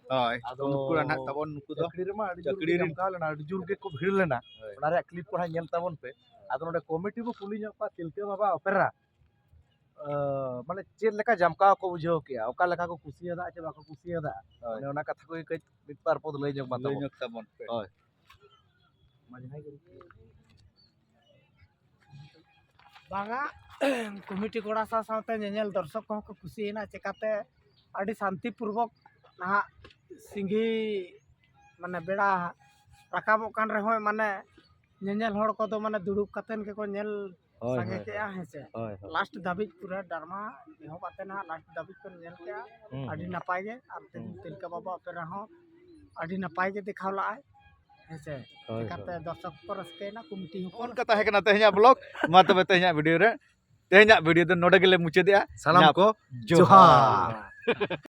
ᱦᱳᱭ᱾ ᱟᱫᱚ ᱱᱩᱠᱩ ᱨᱮᱱᱟᱜ ᱛᱟᱵᱚᱱ ᱱᱩᱠᱩ ᱫᱚ ᱪᱟᱹᱠᱨᱤ ᱨᱮᱢᱟ ᱟᱹᱰᱤ ᱡᱳᱨ ᱪᱟᱹᱠᱨᱤ ᱜᱮ ᱨᱮᱱ᱾ ᱡᱟᱢᱠᱟᱣ ᱞᱮᱱᱟ, ᱟᱹᱰᱤ ᱡᱳᱨ ᱜᱮᱠᱚ ᱵᱷᱤᱲ ᱞᱮᱱᱟ᱾ ᱦᱳᱭ᱾ ᱚᱱᱟ ᱨᱮᱭᱟᱜ ᱠᱞᱤᱯ ᱠᱚ ᱦᱟᱸᱜ ᱧᱮᱞ ᱛᱟᱵᱚᱱ ᱯᱮ᱾ ᱟᱫᱚ ᱱᱚᱰᱮ ᱠᱚᱢᱤᱴᱤ ᱵᱚ ᱠᱩᱞᱤ ᱧᱚᱜ ᱠᱚᱣᱟ, ᱛᱤᱞᱠᱟᱹ ᱵᱟᱵᱟ ᱚᱯᱮᱨᱟ, ᱟᱸ, ᱢᱟᱱᱮ ᱪᱮᱫ ᱞᱮᱠᱟ ᱡᱟᱢᱠᱟᱣ ᱠᱚ ᱵᱩᱡᱷᱟᱹᱣ ᱠᱮᱜᱼᱟ, ᱚᱠᱟ ᱞᱮᱠᱟ ᱠᱚ ᱠᱩᱥᱤᱭᱟᱫᱟ ᱪᱮ ᱵᱟᱠᱚ ᱠᱩᱥᱤᱭᱟᱫᱟ? ᱦᱳᱭ᱾ ᱢᱟᱱᱮ ᱚᱱᱟ ᱠᱟᱛᱷᱟ ᱠᱚᱜᱮ ᱠᱟᱹᱡ ᱢᱤᱫ ᱵᱟᱨ ᱯᱚᱫ ᱞᱟᱹᱭ ᱧᱚᱜ ᱢᱟ ᱞᱟᱹᱭ ᱛᱟᱵᱚᱱ᱾ ᱧᱚᱜ ᱛᱟᱵᱚᱱ ᱯᱮ᱾ ᱦᱳᱭ᱾ ᱵᱟᱝᱟ, ᱠᱚᱢᱤᱴᱤ ᱠᱚᱲᱟ ᱥᱟᱶ ᱥᱟᱶᱛᱮ ᱧᱮᱧᱮᱞ ᱫᱚᱨᱥᱚᱠ ᱠᱚᱦᱚᱸ ᱠᱚ ᱠᱩᱥᱤᱭᱮᱱᱟ᱾ ᱪᱮᱠᱟᱛᱮ ᱟᱹᱰᱤ ᱥᱟᱱᱛᱤᱯᱩᱨᱵᱚᱠ ᱱᱟᱦᱟᱜ ᱥᱤᱸᱜᱤ ᱢᱟᱱᱮ ᱵᱮᱲᱟ ᱨᱟᱠᱟᱵᱚᱜ ᱠᱟᱱ ᱨᱮᱦᱚᱸ ᱢᱟᱱᱮ ᱧᱮᱧᱮᱞ ᱦᱚᱲ ᱠᱚᱫᱚ ᱢᱟᱱᱮ ᱫᱩᱲᱩᱵ ᱠᱟᱛᱮᱱ ᱜᱮᱠᱚ ᱧᱮᱞ ᱦᱳᱭ, ᱥᱟᱸᱜᱮ ᱦᱳᱭ᱾ ᱠᱮᱜᱼᱟ, ᱦᱮᱸ ᱥᱮ᱾ ᱦᱳᱭ, ᱦᱳᱭ᱾ ᱞᱟᱥᱴ ᱫᱷᱟᱹᱵᱤᱡ ᱯᱩᱨᱟᱹ ᱰᱨᱟᱢᱟ ᱮᱦᱚᱵ ᱟᱛᱮ ᱱᱟᱦᱟᱜ ᱞᱟᱥᱴ ᱫᱷᱟᱹᱵᱤᱡ ᱠᱚ ᱧᱮᱞ ᱠᱮᱜᱼᱟ᱾ ᱦᱩᱸ, ᱟᱹᱰᱤ ᱦᱩᱸ᱾ ᱱᱟᱯᱟᱭ ᱜᱮ᱾ ᱟᱨ ᱦᱩᱸ᱾ ᱛᱤᱞᱠᱟᱹ ᱵᱟᱵᱟ ᱚᱯᱮᱨᱟ ᱦᱚᱸ ᱟᱹᱰᱤ ᱱᱟᱯᱟᱭ ᱜᱮ ᱫᱮᱠᱷᱟᱣ ᱞᱟᱜᱼᱟᱭ, ᱦᱮᱸ ᱥᱮ᱾ ᱦᱳᱭ, ᱪᱮᱠᱟᱛᱮ ᱦᱳᱭ᱾ ᱫᱚᱨᱥᱚᱠ ᱠᱚ ᱨᱟᱹᱥᱠᱟᱹᱭᱮᱱᱟ, ᱠᱚᱢᱤᱴᱤ ᱦᱚᱸᱠᱚ ᱚᱱᱠᱟ ᱛᱟᱦᱮᱸ ᱠᱟᱱᱟ ᱛᱮᱦᱮᱧᱟᱜ ᱵᱞᱚᱜ᱾ ᱢᱟ ᱛᱚᱵᱮ ᱛᱮᱦᱮᱧᱟᱜ ᱵᱷᱤᱰᱤᱭᱳ ᱨᱮ, ᱛᱮᱦᱮᱧᱟᱜ ᱵᱷᱤᱰᱤᱭᱳ ᱫᱚ ᱱᱚᱰᱮ ᱜᱮᱞᱮ ᱢᱩᱪᱟᱹᱫᱮᱜᱼᱟ᱾ ᱥᱟᱱᱟᱢ ᱧᱟᱯ-, ᱠᱚ ᱡᱚᱦᱟᱨ᱾ ᱡᱚᱦᱟᱨ᱾